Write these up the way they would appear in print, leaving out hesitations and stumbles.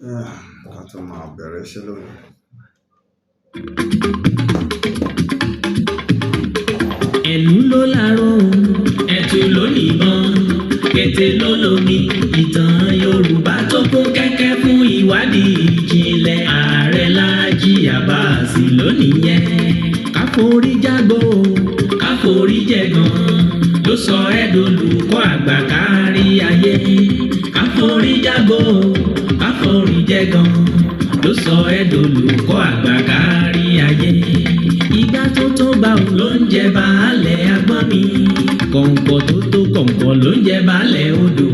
Ká tó máa bẹ̀rẹ̀ iṣẹ́ lónìí. Ẹ̀lú ló láró, ẹ̀tù ló níbọn, kété ló lomi. Ìtàn Yorùbá tó kún kẹ́kẹ́ fún ìwádìí ìjìnlẹ̀. Ààrẹ Láàjì Àbáàsì lónìí yẹn. Káforí jágbó, káforí jẹ̀gàn ló sọ ẹ́ dolùkọ́ àgbà kárí ayé. Káforí jágbó, káforí jẹ̀gàn ló sọ ẹ́ dolùkọ́ àgbà kárí ayé. Ìgbà tó tó bá òun ló ń jẹ baálẹ̀ agbọ́n mi. Kọ̀ǹkọ̀ tó tó kọ̀ǹkọ̀ ló ń jẹ baálẹ̀ odò.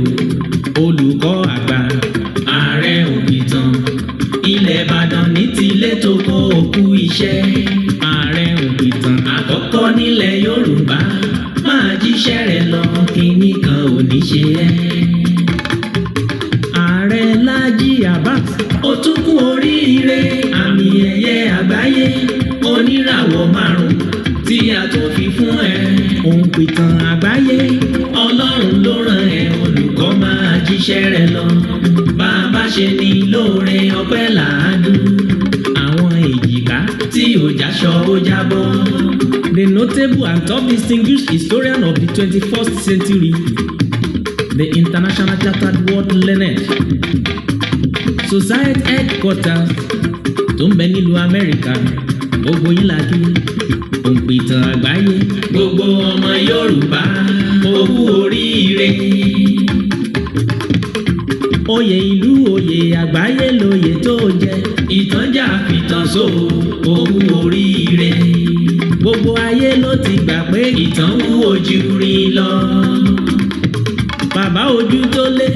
Olùkọ́ àgbà, ààrẹ òpìtàn. Ilẹ̀ Ìbàdàn ní tilé tó kó òkú iṣẹ́. Ààrẹ òpìtàn àkọ́kọ́ nílẹ̀ Yorùbá. Máa jíṣẹ́ rẹ̀ lọ, kinní kan ò ní ṣe ẹ́. Ààrẹ Láàjì Abbas, ó tún kú oríire. Àmì ẹ̀yẹ àgbáyé oníràwọ̀ márùn tí a tún fi fún ẹ. Òǹpìtàn àgbáyé, Ọlọ́run ló rán ẹ. Olùkọ́, máa jíṣẹ́ rẹ lọ. Bàbá ṣe ní lóore, ọpẹ́ làádú. Àwọn èjìká tí ò jáṣọ ó jábọ́. The notable and top distinguished historian of the 21st century, the International Chartered World Learned Society headquarters tó ń bẹ nílùú Amẹ́ríkà, gbogbo yín la kí. Òǹpìtàn àgbáyé, gbogbo ọmọ Yorùbá, ó kú oríire. Oyè ìlú, oyè àgbáyé lóyè tó jẹ. Ìtànjà fìtàn so, ó kú oríire. Gbogbo ayé ló ti gbà pé ìtàn wúwo ju rin lọ. Bàbá ojú tó lé,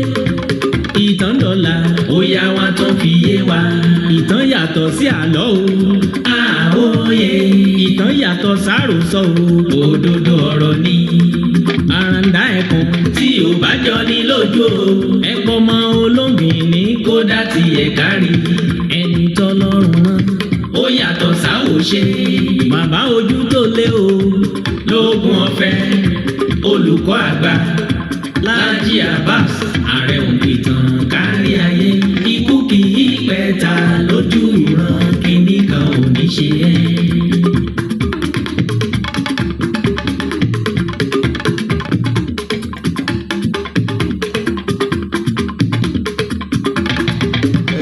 ìtàn dọ̀la, ó yá wa tó fi yé wa. Ìtàn yàtọ̀ sí àlọ́ o. Àwòye ìtàn yàtọ̀ sáròsọ o. Òdodo ọ̀rọ̀ ni. Àràǹdá ẹkùn tí ò bá jọ ní lójú o. Ẹ̀pọ̀ mọ olóngìn ní kódà tiẹ̀ kárí. Ẹni tọ́lọ́run rán ó yàtọ̀ sáwòṣe. Bàbá ojú tó lé o. Lóògùn ọ̀fẹ́, olùkọ́ àgbà Láàjì Abbas, ààrẹ òǹpìtàn kárí ayé. Ikú kì í pẹ̀ta lójú ìran, kínní kan ò ní ṣe ẹ́.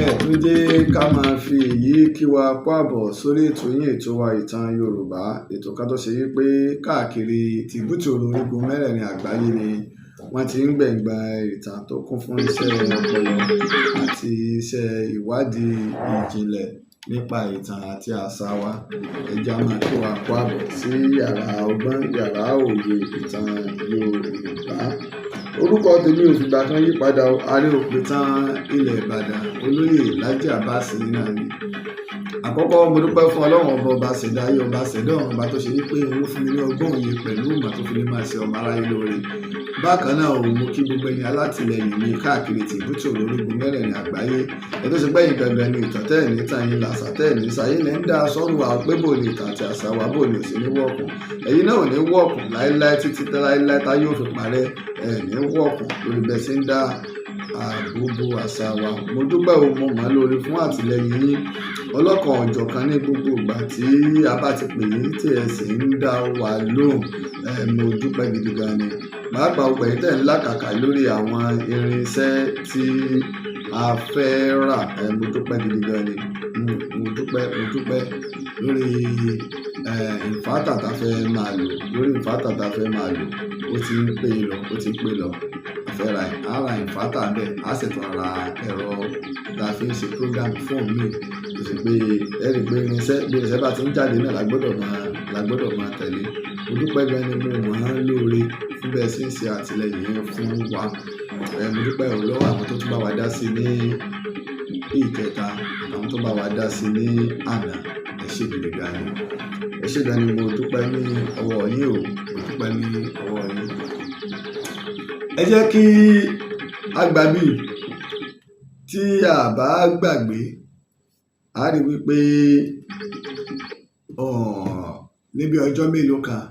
Ẹ tún jẹ́ ká máa fi èyí kí wa kó àbọ̀ sórí ètò yín, ètò wa, Ìtàn Yorùbá, ètò kan tó ṣe yí pé káàkiri tìbútòrò orígun mẹ́rẹ̀ẹ̀rin àgbáyé ni wọ́n ti ń gbẹ̀ngbẹ̀ ìtàn tó kún fún iṣẹ́ ọpọlọ àti iṣẹ́ ìwádìí ìjìnlẹ̀ nípa ìtàn àti àṣà wa. Ẹ jẹ́ á máa kí wa kó àbọ̀ sí yàrá ọgbọ́n, yàrá òye ìtàn Yorùbá. Orúkọ tèmi ò fìgbà kan yí padà o. Ààrẹ òpìtàn ilẹ̀ Ìbàdàn, olóyè Láàjì Abbas náà ni. Àkọ́kọ́, mo dúpẹ́ fún Ọlọ́run ọba, ọba ṣẹ̀dá ayé, ọba ṣẹ̀dá ọ̀run, ọba tó ṣe wípé òun ló fún mi ní ọgbọ́n, òye pẹ̀lú ìmọ̀ tó fi lè máa ṣe ọmọ aráyé lóore. Bákan náà ò mo kí gbogbo ẹ̀yin alátìlẹyìn mi káàkiri tìbútòrò orígun mẹ́rẹ̀ẹ̀rin àgbáyé. Ẹ tó ṣe gbẹ̀yìn gangan ni ìtàn tẹ́ẹ̀ ní tàn yín, làṣà tẹ́ẹ̀ ní sáyé lẹ́ ń dá sọ́run wa pé bò ní ìtàn àti àṣà wa, bò ní òsì ní wọ̀ọ̀kùn. Ẹ̀yin náà ò ní wọ̀ọ̀kùn láéláé, títí láéláé tá yóò fi parẹ́. Ẹ̀ ní wọ̀ọ̀kùn lórí bẹ́ẹ̀ ṣe ń dá ààbò àṣà wa. Mo dúpẹ́ o, mo mọ̀ ọ́ lóore fún àtìlẹyìn yín ọlọ́kan ọ̀jọ̀kan ní gbogbo ìgbà tí a bá ti pè yín tí ẹ sì ń dá wa lóhùn. Mo dúpẹ́ gidi gan ni, pàápàá gbogbo ẹ̀yin tẹ́ ń làkàkà lórí àwọn irinṣẹ́ tí a fẹ́ rà. Mo dúpẹ́ gidi gan ni. Mo dúpẹ́, mo dúpẹ́ lórí inverter tá a fẹ́ máa lò, lórí inverter tá a fẹ́ máa lò. Ó ti ń pè lọ, ó ti ń pè lọ. A fẹ́ ra, a ra inverter bẹ́ẹ̀, a sì tún ra ẹ̀rọ tá a fi ń ṣe program fún mi. Kò sì pé ẹ rí i pé irinṣẹ́, bí irinṣẹ́ bá ti ń jáde náà la gbọ́dọ̀ máa tẹ̀lé. Mo dúpẹ́ gan ni, mo mọ̀ ọ́n lóore fún bẹ́ẹ̀ ṣe ń ṣe àtìlẹyìn yín fún wa. Mo dúpẹ́ o lọ́wọ́ àwọn tó tún bá wa dá sí ní ìjẹta, àwọn tó bá wa dá sí ní àná. Ẹ ṣé gidi gan ni, ẹ ṣé gan ni, mo dúpẹ́ ní ọwọ́ yín o, mo dúpẹ́ ní ọwọ́ yín. Ẹ jẹ́ kí a gbà bí tí a bá gbàgbé, a rí wípé níbi ọjọ́ mélòó kan,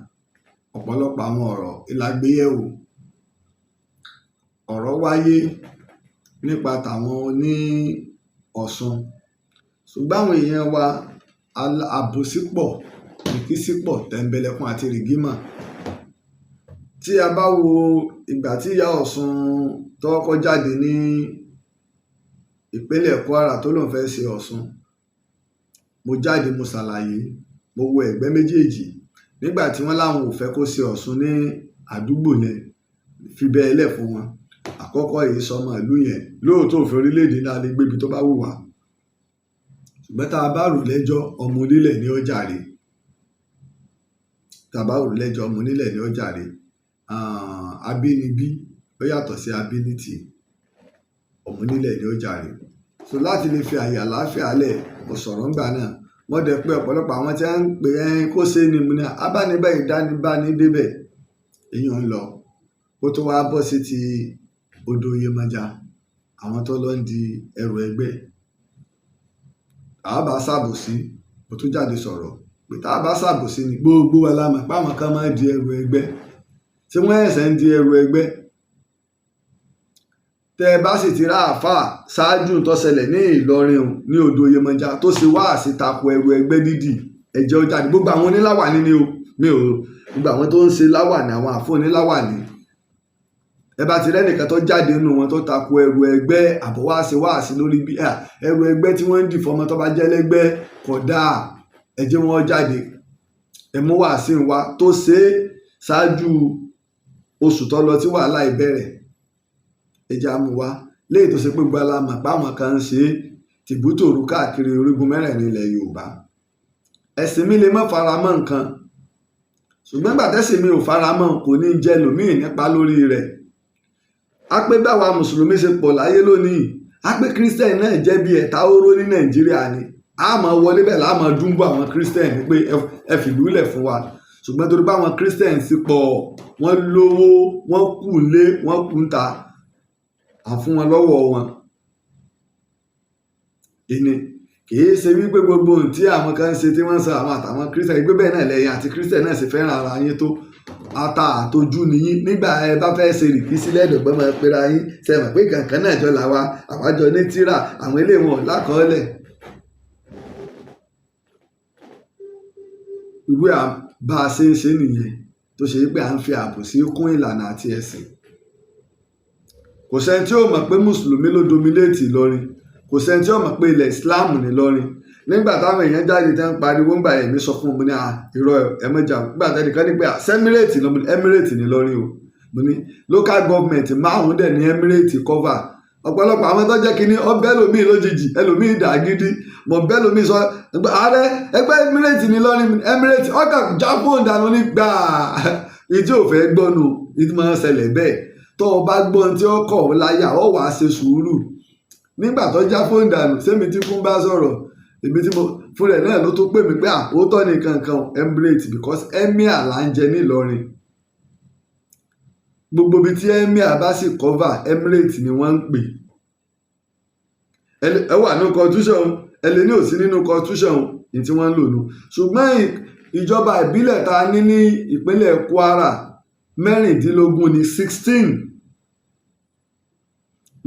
ọ̀pọ̀lọpọ̀ àwọn ọ̀rọ̀ la gbé yẹ̀wò. Ọ̀rọ̀ wáyé nípa tàwọn oní Ọ̀ṣun. Ṣùgbọ́n àwọn èèyàn wa, àbòsí pọ̀, rìkíṣí pọ̀, tẹ̀m̀bẹ̀lẹ̀kun àti rìgímà. Tí a bá wo ìgbà tí ìyá Ọ̀ṣun tó kọ́kọ́ jáde ní ìpínlẹ̀ Kwara tó lóun fẹ́ ṣe Ọ̀ṣun, mo jáde, mo ṣàlàyé, mo wo ẹ̀gbẹ́ méjèèjì. Nígbà tí wọ́n láwọn ò fẹ́ kó ṣe Ọ̀ṣun ní àdúgbò yẹn, fi bẹ́ẹ̀ lẹ̀ fún wọn. Àkọ́kọ́, èyí sọmọ ìlú yẹn. Lóòótọ́, òfin orílẹ̀-èdè náà lè gbébi tó bá wù wá, ṣùgbọ́n tá a bá rò lẹ́jọ́, ọmọ onílẹ̀ ní ó jàre. Tá a bá rò lẹ́jọ́, ọmọ onílẹ̀ ní ó jàre. Abínibí ó yàtọ̀ sí ability. Ọmọ onílẹ̀ ní ó jàre. So láti lè fi àyè àlàáfíà lẹ̀, mo sọ̀rọ̀ ńgbà náà. Wọ́n dẹ̀ pé ọ̀pọ̀lọpọ̀ àwọn tí wọ́n ń pè é kó ṣe ni, mo ní abánibẹ́ ìdánibáni débẹ̀. Èyí ń lọ kó tó wá bọ́ sí ti odò Yemọja, àwọn tó lọ ń di ẹrù ẹgbẹ́. Àwa bá ṣàbòsí, mo tún jáde sọ̀rọ̀ pé tá a bá ṣàbòsí ni, gbogbo wa la mọ̀ pé àwọn kan máa ń di ẹrù ẹgbẹ́ tí wọ́n ẹ̀sẹ̀ ń di ẹrù ẹgbẹ́. Tẹ́ ẹ bá sì ti rá àáfàá ṣáájú tó ṣẹlẹ̀ ní Ìlọrin o, ní odò Yemọja, tó ṣe wáàsí tako ẹrù ẹgbẹ́ dídì, ẹ̀jẹ̀ ó jáde. Gbogbo àwọn oníláwàní ni o, mi ò gbogbo àwọn tó ń ṣe láwàní, àwọn àfọ oníláwàní, ẹ bá ti rẹ́nìkan tó jáde nínú wọn tó tako ẹrù ẹgbẹ́, àbọ̀ wá ṣe wáàsí lórí bí ẹrù ẹgbẹ́ tí wọ́n ń dì fọmọ tó bá jẹ́ lẹ́gbẹ́ kò dáa, ẹ jẹ́ wọn jáde, ẹ mú wáàsí wa tó ṣe é ṣáájú oṣù tó lọ tí wàhálà ìbẹ̀rẹ̀, ẹ jẹ́ á mú wá. Léyìí tó ṣe pé gbala mọ̀ pé àwọn kan ń ṣe é tìbútòrú káàkiri orígun mẹ́rẹ̀ẹ̀rin ilẹ̀ Yorùbá. Ẹ̀sìn mi lè má fara mọ́ nǹkan, ṣùgbọ́n ìgbà tẹ́sìn mi ò fara mọ́, kò ní jẹ́ lòmíì nípa lórí rẹ̀. Á pé báwa mùsùlùmí ṣe pọ̀ láyé lónìí, á pé Christian náà jẹ́ bí ẹ̀ta oró ní Nàìjíríà ni, á máa wọlé bẹ́ẹ̀ láà máa dúnbọ̀ àwọn Christian pé ẹ fìlú lẹ̀ fún wa. Ṣùgbọ́n torí pé àwọn Christian sì pọ̀, wọ́n lówó, wọ́n kù lé, wọ́n kù ń ta, à fún wọn lọ́wọ́ wọn. Ìní kìí ṣe wípé gbogbo ohun tí àwọn kan ń ṣe tí wọ́n ń sọ àwọn àtàwọn Christian gbé bẹ́ẹ̀ náà lẹ́yìn àti Christian náà sì fẹ́ràn ara yín tó ata àtọjú nìyín. Nígbà ẹ bá fẹ́ ṣe rìkísí lẹ́dọ̀gbọ́n máa pera yín, ṣe mọ̀ pé kankan náà jọ làwa, àwa jọ ní tírà, àwọn eléyìí wọn lákọọ́lẹ̀. Irú à bá a ṣe ń ṣe nìyẹn, tó ṣe wípé à ń fi ààbò sí kún ìlànà àti ẹ̀sìn. Kò sẹ́ni tí ó mọ̀ pé mùsùlùmí ló dominate Ìlọrin. Kò sẹ́ni tí ó mọ̀ pé ilẹ̀ Islam ní Ìlọrin. Nígbà táwọn èèyàn jáde tẹ́ ń pariwo ńgbà, ẹ̀mí sọ fún mi ní irọ́, ẹ mọ́jà. Nígbà tẹ́nìkan ní pé Emirate ló, Emirate ní Ìlọrin o, mo ní local government márùn-ún dẹ̀ ní Emirate cover. Ọ̀pọ̀lọpọ̀ àwọn tó jẹ́ kínní ọbẹ̀ ẹlòmíì lójijì, ẹlòmíì dà gidi mọ̀ bẹ́ẹ̀ lómi sọ ààrẹ ẹgbẹ́ Emirate ní Ìlọrin, Emirate ọkàn jáfóun dànù ní gbàá. Ìdí ò fẹ́ gbọ́nu, ìdí máa ń ṣẹlẹ̀ bẹ́ẹ̀. Tó o bá gbọ́n tí ó kọ̀ ọ́ láyà, ó wàá ṣe sùúrù. Nígbà tó já fóònù dànù sẹ́mi tí fún bá sọ̀rọ̀, èmi tí mo fún rẹ̀ náà ló tó pè mí pé òótọ́ ni kankan Emirate, because emir là ń jẹ ní Ìlọrin. Gbogbo ibi tí emir bá sì cover, Emirate ni wọ́n ń pè. Ẹ wà ní constitution, ẹ lè ní òsí nínú constitution ní tí wọ́n ń lò nù. Ṣùgbọ́n ìjọba ìbílẹ̀ tá a ní ní ìpínlẹ̀ Kwara, 16 ní, 16,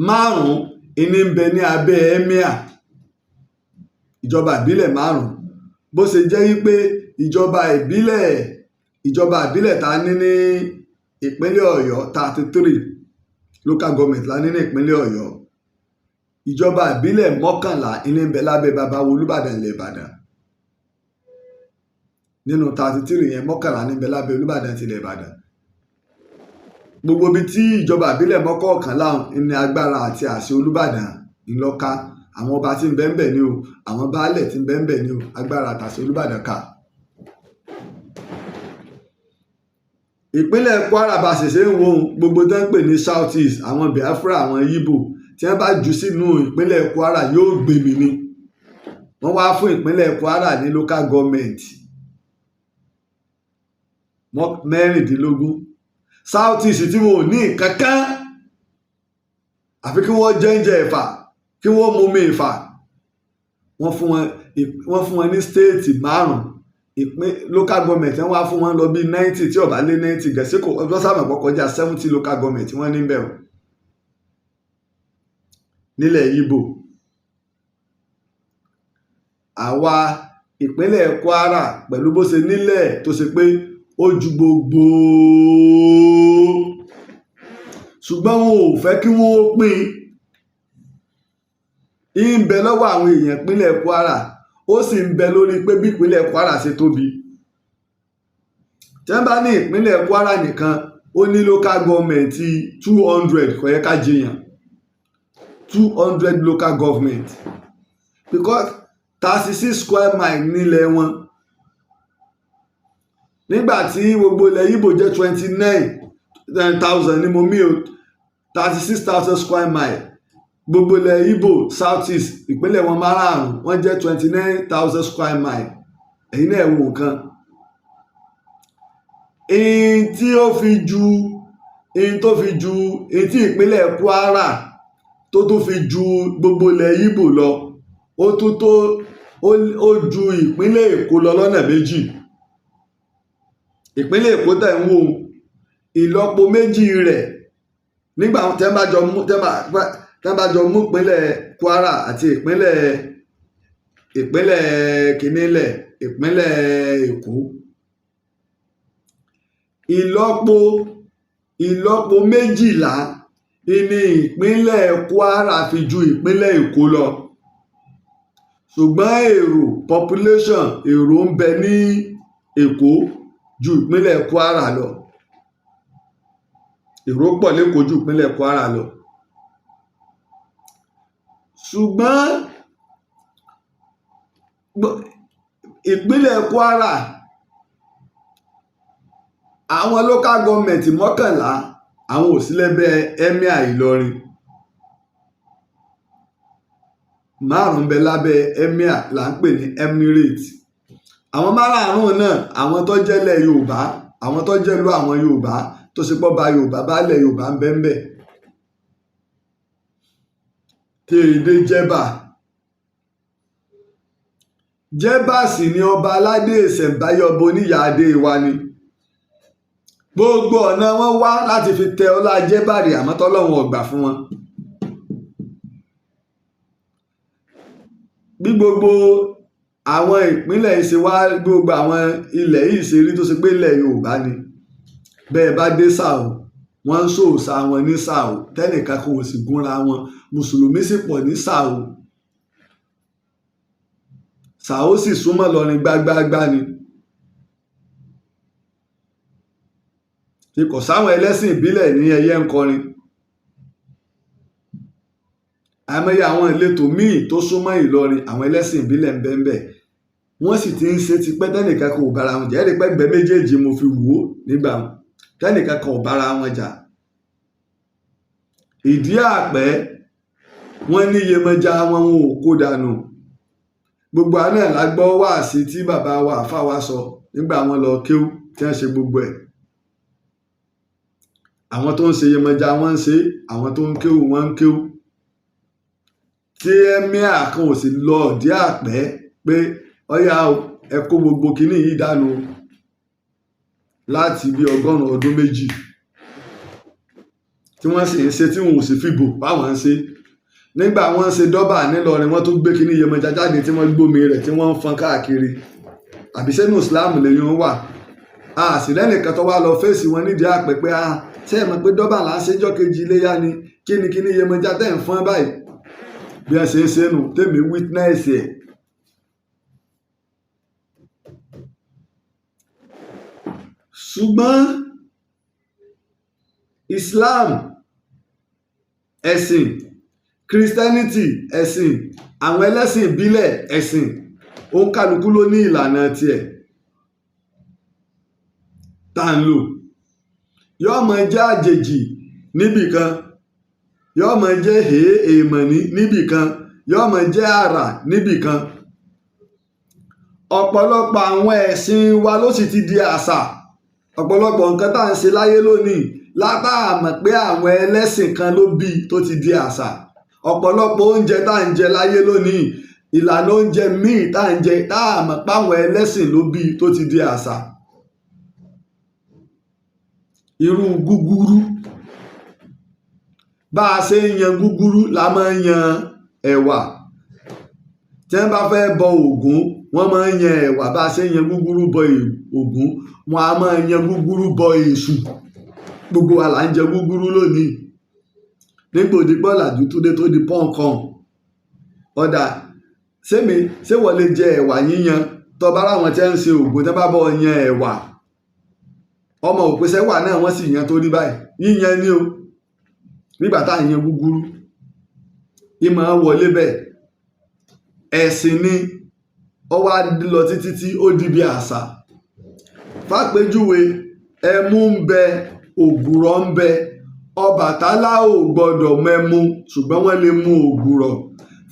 márùn-ún ìní ń bẹ ní abẹ́ emir, ìjọba ìbílẹ̀ márùn-ún. Bó ṣe jẹ́ wípé ìjọba ìbílẹ̀ tá a ní ní ìpínlẹ̀ Ọ̀yọ́, 33 local government la ní ní ìpínlẹ̀ Ọ̀yọ́, ìjọba ìbílẹ̀ 11 ìní ń bẹ lábẹ́ bàbá Olúbàdàn ilẹ̀ Ìbàdàn. Nínú 33 yẹn, 11 ní ń bẹ lábẹ́ Olúbàdàn tilẹ̀ Ìbàdàn. Gbogbo ibi tí ìjọba ìbílẹ̀ mọ́kọ̀ọ̀kànlá ní agbára àti àṣẹ Olúbàdàn ńlọ́ka. Àwọn ọba tí ń bẹ ń bẹ ní o, àwọn baálẹ̀ tí ń bẹ ń bẹ ní o, agbára àtàṣẹ Olúbàdàn ká. Ìpínlẹ̀ Kwara, bá ṣẹ̀ṣẹ̀ ń wo gbogbo tó ń pè ní South East, àwọn Biafra, àwọn Igbo, tí wọ́n bá jù sínú ìpínlẹ̀ Kwara, yóò gbèmí ni. Wọ́n wá fún ìpínlẹ̀ Kwara ní local government 16. South East tí wọn ò ní kankan àfi kí wọ́n jẹ́ńjẹ ẹ̀fà, kí wọ́n mumi ìfà, wọ́n fún wọn ní state márùn-ún, ìpín local government wọ́n wá fún wọn lọ bí 90, tí ó bá lé 90 gẹ̀ẹ́sì kò lọ́sàmọ̀ pọ̀ kọjá 70 local government wọ́n ní bẹ́ẹ̀ nílẹ̀ Ìgbò. Àwa ìpínlẹ̀ Kwara, pẹ̀lú bó ṣe nílẹ̀ tó ṣe pé ó ju gbogbo, ṣùgbọ́n wọn ò fẹ́ kí wọ́n ó pín in. Ń bẹ lọ́wọ́ àwọn èèyàn ìpínlẹ̀ Kwara, ó sì ń bẹ lórí pé bí ìpínlẹ̀ Kwara ṣe tóbi. Tí wọ́n bá ní ìpínlẹ̀ Kwara nìkan ó ní local government 200, kò yẹ ká jiyàn. 200 local government, because 36 square mile nílẹ̀ wọn, nígbà tí gbogbo ilẹ̀ Ìgbò jẹ́ 29,000 ní mo mí o, 36,000 square mile. Gbogbo ilẹ̀ Ìgbò, South East, ìpínlẹ̀ wọn márààrún, wọ́n jẹ́ 29,000 square mile. Ẹ̀yin náà wò nǹkan in tí ó fi ju in tó fi ju in tí ìpínlẹ̀ Kwara tó tún fi ju gbogbo ilẹ̀ Ìgbò lọ, ó tún tó ó ju ìpínlẹ̀ Èkó lọ lọ́nà méjì. Ìpínlẹ̀ Èkó tẹ̀ ń wò, ìlọ́po méjì rẹ̀ nígbà tẹ́ bá jọ mú ìpínlẹ̀ Kwara àti ìpínlẹ̀ kìnínlẹ̀, ìpínlẹ̀ Èkó, ìlọ́po 12 ní ìpínlẹ̀ Kwara fi ju ìpínlẹ̀ Èkó lọ. Ṣùgbọ́n èrò, population, èrò ń bẹ ní Èkó ju ìpínlẹ̀ Kwara lọ. Èrò pọ̀ l'Ékòó ju ìpínlẹ̀ Kwara lọ. Ṣùgbọ́n ìpínlẹ̀ Kwara, àwọn local government 11, àwọn ò sí lábẹ́ Emir Ìlọrin. 5 bẹ lábẹ́ emir là ń pè ní emirate. Àwọn márààrún náà, àwọn tó jẹ́lẹ̀ Yorùbá, àwọn tó jẹ́lú àwọn Yorùbá, tó ṣe pọ́ ba Yorùbá, baálẹ̀ Yorùbá ń bẹ ń bẹ̀, tí èdè Jẹ́bà. Jẹ́bà sì ni ọba aládé ìṣẹ̀ǹbáyé, ọba oníyàádé wa ni. Gbogbo ọ̀nà wọn wá láti fi tẹ ọlá Jẹ́bà rì, àmọ́ tọ́lọ́run ò gbà fún wọn. Bí gbogbo àwọn ìpínlẹ̀ yìí ṣe wá, gbogbo àwọn ilẹ̀ yìí ṣe rí tó ṣe pé ilẹ̀ Yorùbá ni, bẹ́ẹ̀ bá dé Ṣàó, wọ́n ń ṣòòṣà wọn ní Ṣàó, tẹ́nìkan kan ò sì gúnra wọn. Mùsùlùmí sì pọ̀ ní Ṣàó. Ṣàó sì súnmọ́ Ìlọrin gbágbáágbá ni. Kò sáwọn ẹlẹ́sìn ìbílẹ̀ ní ẹyẹ ń kọrin. Àìmọye àwọn ìletò míì tó súnmọ́ Ìlọrin, àwọn ẹlẹ́sìn ìbílẹ̀ ń bẹ ń bẹ̀. Wọ́n sì ti ń ṣe tipẹ́, tẹ́nìkan kan ò bára wọn jà. Ẹ̀rí pẹ́gbẹ́ méjèèjì mo fi wò ó nígbà wọn, tẹ́nìkan kan ò bára wọn jà. Ìdí àpẹ́, wọ́n ní Yemọja wọn, wọn ò kó dànù. Gbogbo àná la gbọ́ wáàsí tí bàbá wa àfáà wa sọ nígbà wọn lọ kéwú, tí wọ́n ṣe gbogbo ẹ̀. Àwọn tó ń ṣe Yemọja wọ́n ń ṣe, àwọn tó ń kéwú wọ́n ń kéwú. Tí emir kan ò sì lọ ìdí àpẹ́ pé ọ̀yá o, ẹ kó gbogbo kinní yìí dànù láti bí ọgọ́rùn-ún ọdún méjì tí wọ́n sì ń ṣe, tí wọn ò sì fi bò báwọn ń ṣe. Nígbà wọ́n ń ṣe dọ́bà nílọrin, wọ́n tún gbé kinní Yemọja jáde tí wọ́n gbómi rẹ̀ tí wọ́n ń fọn káàkiri. Àbí sẹ́nu Islam lèyìn wà? A sì lẹ́nìkan tó wá lọ fèsì wọn nídìí àpẹ́ pé a ṣé ẹ mọ̀ pé dọ́bà là ń ṣe jọ́ kejì iléyá ni, kí ni kinní Yemọja tẹ̀ ń fọ́n báyìí? Bí wọ́n ṣe ń ṣe nù tèmi witness ẹ̀. Ṣùgbọ́n Islam ẹ̀sìn, Christianity ẹ̀sìn, àwọn ẹlẹ́sìn ìbílẹ̀ ẹ̀sìn, òǹkàlùkù ló ní ìlànà tiẹ̀ tá à ń lò. Yóò máa jẹ́ àjèjì níbì kan, yóò máa jẹ́ èèmọ̀ níbì kan, yóò máa jẹ́ àrà níbì kan. Ọ̀pọ̀lọpọ̀ àwọn ẹ̀sìn wa ló sì ti di àṣà. Ọ̀pọ̀lọpọ̀ nǹkan tá à ń ṣe láyé lónìí látàmọ̀ pé àwọn ẹlẹ́sìn kan ló bí tó ti di àṣà. Ọ̀pọ̀lọpọ̀ oúnjẹ tá à ń jẹ láyé lónìí, ìlànà oúnjẹ míì tá à ń jẹ tá à mọ̀ pé àwọn ẹlẹ́sìn ló bí tó ti di àṣà. Irú gúgúrú, bá a ṣe ń yan gúgúrú la máa ń yan ẹ̀wà. Tí wọ́n bá fẹ́ bọ Ògún, wọ́n máa ń yan ẹ̀wà. Bá a ṣe ń yan gúgúrú bọ Ògún, wọ́n á máa yan gúgúrú bọ Èṣù. Gbogbo wa là ń jẹ gúgúrú lónìí. Nígbà òdìpọ̀ làjú tó dé tó di pọ́ǹkan ọ̀dà sẹ́mi, ṣé wọ́n lè jẹ ẹ̀wà yíyan? Tó bá ráwọn tí wọ́n ń ṣe Ògún, tí wọ́n bá bọ̀ yan ẹ̀wà, ọmọ òpèsè wà náà, wọ́n sì yan tó rí báyìí. Yíyan ni o, nígbà tá à ń yan gúgúrú, ìmọ̀ wọlé bẹ́ẹ̀. Ẹ̀sìn ni ó wá lọ títí tí ó di bí àṣà. Fàpèjúwe, ẹmu ń bẹ, ògùrọ̀ ń bẹ. Ọbàtálá ò gbọ́dọ̀ mẹ́mu, ṣùgbọ́n wọ́n lè mu ògùrọ̀.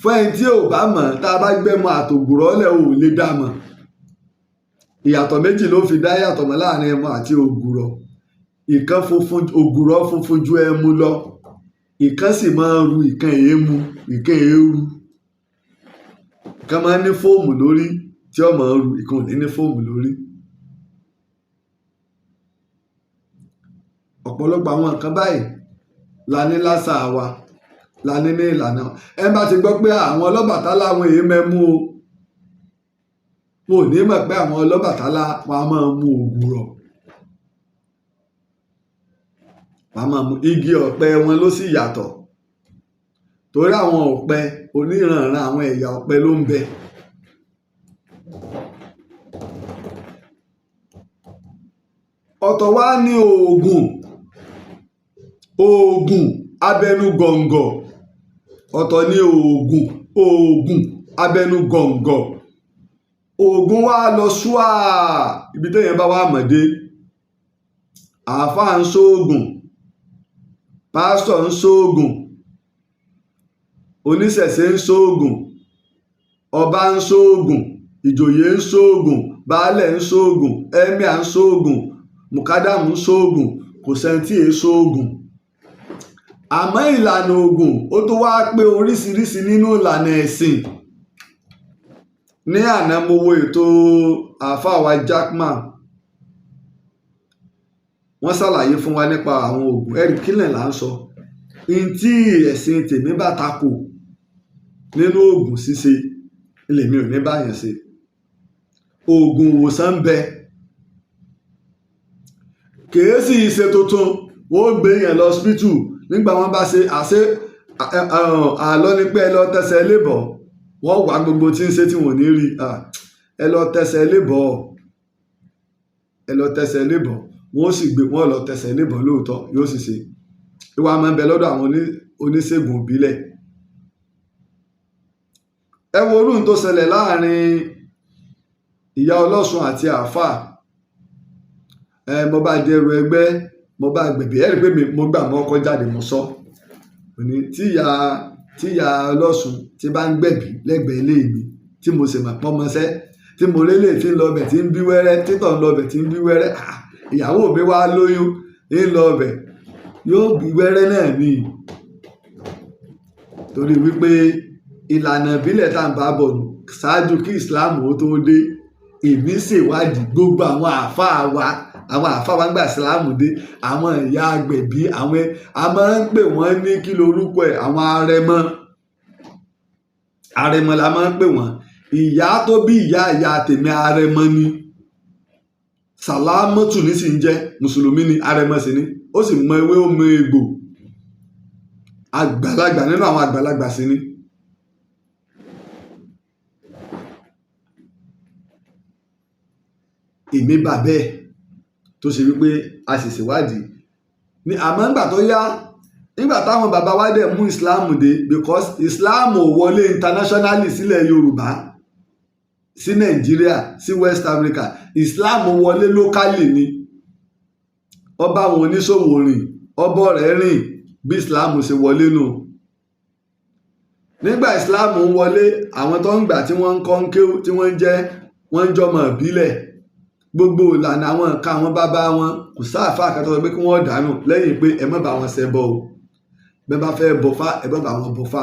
Fún ẹni tí ò bá mọ̀, tá a bá gbẹ́mu àtògùrọ̀ lẹ̀, ò lè dá mọ̀. Ìyàtọ̀ méjì ló fi dá yàtọ̀ mọ́ láàrin ẹmu àti ògùrọ̀. Ìkan funfun, ògùrọ̀ funfun ju ẹmu lọ. Ìkan sì máa ń ru, ìkan èému, ìkan èéru. Ìkan máa ń ní fóòmù lórí tí ó máa ń ru, ìkan ò ní ní fóòmù lórí. Ọ̀pọ̀lọpọ̀ àwọn nǹkan báyìí la ní lásà wa, la ní ní ìlànà. Ẹ bá ti gbọ́ pé àwọn Ọlọ́bàtálá àwọn èé mẹ́mú o, wọn ò ní mọ̀ pé àwọn Ọlọ́bàtálá wọn a máa mu ògùrọ̀, wọn a máa mu igi ọ̀pẹ wọn ló sì yàtọ̀, torí àwọn ọ̀pẹ oníranran àwọn ẹ̀yà ọ̀pẹ ló ń bẹ. Ọ̀tọ̀ wá ní oògùn, oògùn abẹnú gọ̀ǹgọ̀. Ọ̀tọ̀ ní oògùn, oògùn abẹnú gọ̀ǹgọ̀. Oògùn wá lọ ṣúà ibi téèyàn bá wà mọ̀dé. Àáfàá ń ṣoògùn, pásítọ̀ ń ṣoògùn, oníṣẹ̀ṣe ń ṣoògùn, ọba ń ṣoògùn, ìjòyè ń ṣoògùn, baálẹ̀ ń ṣoògùn, ẹ́míà ń ṣoògùn, mùkádàmù ń ṣoògùn, kò sẹ́ni tí èé ṣoògùn. Àmọ́ ìlànà ògùn ó tó wá pé oríṣiríṣi nínú ìlànà ẹ̀sìn. Ní àná mo wo ètò àáfàá wa Jackman, wọ́n ṣàlàyé fún wa nípa àwọn ògùn. Ẹ̀rí kílẹ̀ là ń sọ. N tí ẹ̀sìn tèmi bá takò nínú ògùn ṣíṣe, lèmi ò ní báyẹn ṣe. Ògùn ìwòsàn ń bẹ, kèé sì ṣe tuntun. Wọ́n ó gbé yẹn lọ hospital nígbà wọ́n bá ṣe àṣẹ àlọ́ ni pé ẹ lọ tẹsẹ̀ lébọ̀. Wọ́n wá gbogbo tí ń ṣe tí wọ́n ò ní rí. Ẹ lọ tẹsẹ̀ lébọ̀, ẹ lọ tẹsẹ̀ lébọ̀. Wọ́n ó sì gbé wọ́n lọ tẹsẹ̀ lébọ̀ lóòótọ́, yóò sì ṣe. Ìwà máa ń bẹ lọ́dọ̀ àwọn oníṣègùn ìbílẹ̀. Ẹ wo orú tó ṣẹlẹ̀ láàrin ìyá ọlọ́sùn àti àáfàá. Ẹ mo bá dẹrù ẹgbẹ́, mo bá gbẹ̀bí. Ẹ rí i pé mo gbà mọ́ ọkọ jáde, mo sọ òní tí ìyá ọlọ́sùn tí bá ń gbẹ̀bí lẹ́gbẹ̀ẹ́ ilé mi, tí mo sì mọ̀ pọ́nmọṣẹ́, tí mo lélẹ̀ tí ń lọ ọbẹ̀ tí ń bí wẹ́rẹ́, títọ̀ ń lọ ọbẹ̀ tí ń bí wẹ́rẹ́. Ìyàwó mi wá lóyún ń lọ ọbẹ̀, yóò bí wẹ́rẹ́ náà ni. Torí wípé ìlànà ìbílẹ̀ tá à ń bá bọ̀ nù ṣáájú kí Islam ó tó dé. Èmi ṣèwádìí gbogbo àwọn àáfàá wa, àwọn àáfàá wa ń gbà Islam dé, àwọn ìyá agbẹ̀bí, àwọn a máa ń pè wọ́n ní kí lorúkọ ẹ̀, àwọn arẹmọ. Arẹmọ la máa ń pè wọ́n. Ìyá tó bí ìyá ìyá tèmi arẹmọ ni. Sàlámọ́tù ní sì ń jẹ́, mùsùlùmí ni, arẹmọ sì ni. Ó sì mọ ewé, ó mọ egbò. Àgbàlagbà nínú àwọn àgbàlagbà sì ni. Èmi bà bẹ́ẹ̀ tó ṣe wípé a sì ṣèwádìí ní. Àmọ́ nígbà tó yá, nígbà táwọn bàbá wa dẹ̀ mú Islam dé, because Islam ò wọlé internationally sílẹ̀ Yorùbá, sí Nàìjíríà, sí West Africa. Islam wọlé locally ni. Ọba àwọn oníṣòwò rìn, ọbọ̀ rẹ̀ rìn, bí Islam ṣe wọlé nù. Nígbà Islam ń wọlé, àwọn tó ń gbà tí wọ́n ń kọ́ ń kéwú, tí wọ́n ń jẹ́, wọ́n ń jọmọ̀ ìbílẹ̀. Gbogbo ìlànà àwọn nǹkan àwọn bàbá wọn, kò sáàfáà kan tó sọ pé kí wọ́n dànù lẹ́yìn pé ẹ má bá wọn ṣẹbọ o. Bẹ́ẹ̀ bá fẹ́ bọ fá, ẹ má bá wọn bọ fá.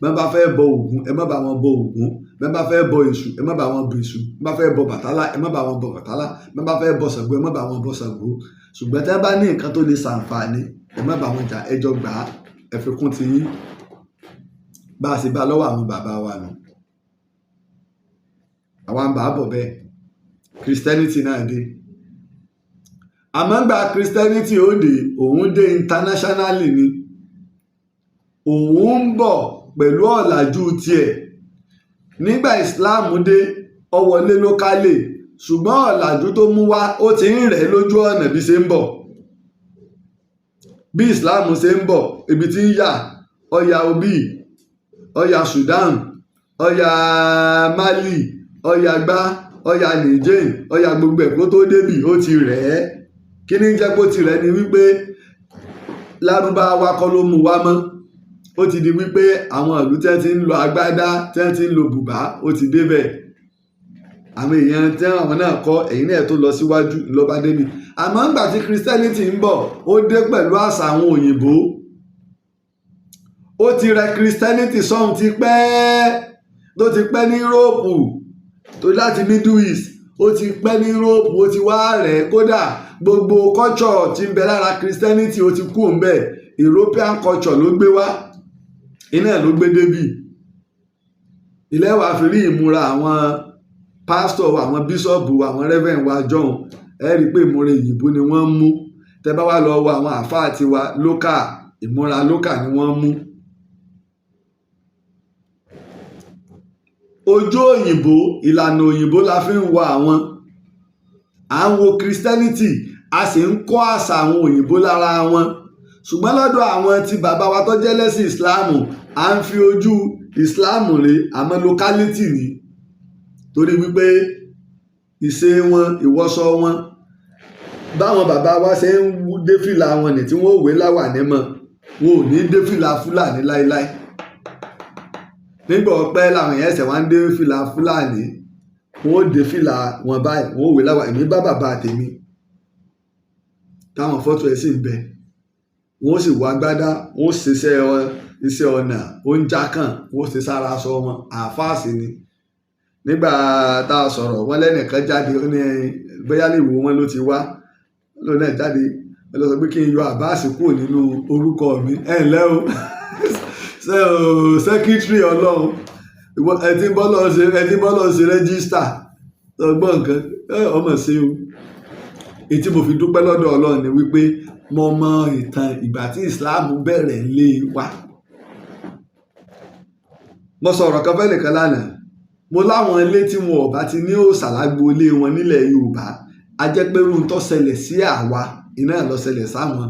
Bẹ́ẹ̀ bá fẹ́ bọ Ògún, ẹ má bá wọn bọ Ògún. Bẹ́ẹ̀ bá fẹ́ bọ Èṣù, ẹ má bá wọn bọ Èṣù. Bẹ́ẹ̀ bá fẹ́ bọ Bàtálá, ẹ má bá wọn bọ Bàtálá. Bẹ́ẹ̀ bá fẹ́ bọ Ṣàngó, ẹ má bá wọn bọ Ṣàngó. Ṣùgbọ́n tí wọ́n bá ní nǹkan tó lè ṣàǹfààní, ẹ má bá wọn jà, ẹ jọ gbà á, ẹ fi kún ti yín. Bá a ṣe bá lọ́wọ́ àwọn bàbá wa nù. Àwa ń bá a bọ̀ bẹ́ẹ̀, Christianity náà dé. Àmọ́ gba Christianity ó dé, òun dé internationally ni. Òun ń bọ̀ pẹ̀lú ọ̀làjú tiẹ̀. Nígbà Islam dé, ó wọlé locally, ṣùgbọ́n ọ̀làjú tó mú wá, ó ti ń rẹ̀ lójú ọ̀nà bí ṣe ń bọ̀. Bí Islam ṣe ń bọ̀, ibi tí ń yà, ó ya obi, ó ya Sudan, ó ya Mali, ó ya gbá, ó ya Niger, ó ya gbogbo ẹ̀, kó tó débì, ó ti rẹ̀ ẹ́. Kí ni jẹ́ kó ti rẹ̀? Ni wípé Lárúbáwá kọ́ ló mú wá mọ́. Ó ti di wípé àwọn ìlú tí wọ́n ti ń lo agbádá, tí wọ́n ti ń lo bùbá, ó ti débẹ̀. Àwọn èèyàn tí àwọn náà kọ́ ẹ̀yìn náà tó lọ síwájú ló bá débi. Àmọ́ ńgbà tí Christianity ń bọ̀, ó dé pẹ̀lú àṣà àwọn òyìnbó. Ó ti rẹ Christianity sọ́hun ti pẹ́, tó ti pẹ́ ní Europe, tó láti Middle East, ó ti pẹ́ ní Europe, ó ti wá rẹ̀. Kódà gbogbo culture tí ń bẹ lára Christianity, ó ti kú ńbẹ̀. European culture ló gbé wá, iná ló gbé débì. Ilé wa fi rí ìmúra àwọn pásítọ̀, àwọn bíṣọ̀bù, àwọn reverend wa jọ̀hún, ẹ rí i pé ìmúra òyìnbó ni wọ́n ń mú. Tẹ́ bá wá lọ wo àwọn àáfàá tiwa local, ìmúra local ni wọ́n ń mú. Ojú òyìnbó, ìlànà òyìnbó la fi ń wo àwọn. À ń wo Christianity, a sì ń kọ́ àṣà àwọn òyìnbó lára wọn. Ṣùgbọ́n lọ́dọ̀ àwọn tí bàbá wa tó jẹ́ lẹ́sìn Ìsìláàmù, à ń fi ojú Ìsìláàmù rè, àmọ́ locality ni, torí wípé ìṣe wọn, ìwọṣọ wọn, báwọn bàbá wa ṣe ń dé fìlà wọn ní tí wọ́n ò wé láwàní mọ́, wọn ò ní dé fìlà Fúlàní láéláé. Nígbà ọpẹ́ làwọn èèyàn ẹsẹ̀ wá ń dé fìlà Fúlàní. Wọn ò dé fìlà wọn báyìí, wọn ò wé láwàní. Èmi bá bàbá tèmi táwọn fọ́tò ẹ̀ sì ń bẹ. Wọn ó sì wọ agbádá, wọn ó ṣiṣẹ́ iṣẹ́ ọnà oúnjẹ kan, wọn ó ṣe sára aṣọ wọn. Àáfàá sì ni. Nígbà tá a sọ̀rọ̀, wọn lẹ́nìkan jáde, ó ní bóyá lè wo wọn ló ti wá lóun náà jáde, ó lọ sọ pé kí n yọ Abbas kúrò nínú orúkọ mi. Ẹ ǹlẹ́ o, ṣe o secretary Ọlọ́run, ẹ ti ń bọ́ lọ́ọ́ ṣe, ẹ ti ń bọ́ lọ́ọ́ ṣe register ọgbọ́n nǹkan ẹ ọmọ ṣe o. Èyí tí mo fi dúpẹ́ lọ́dọ̀ Ọlọ́run ni wípé mo mọ ìtàn ìgbà tí Islam bẹ̀rẹ̀ lé wa. Mo sọ̀rọ̀ kan fẹ́ nìkan lánàá. Mo láwọn ilé tí wọn ò bá ti ní òòṣà lágbo ilé wọn nílẹ̀ Yorùbá, a jẹ́ pé irú tó ṣẹlẹ̀ sí àwa iná ló ṣẹlẹ̀ sáwọn.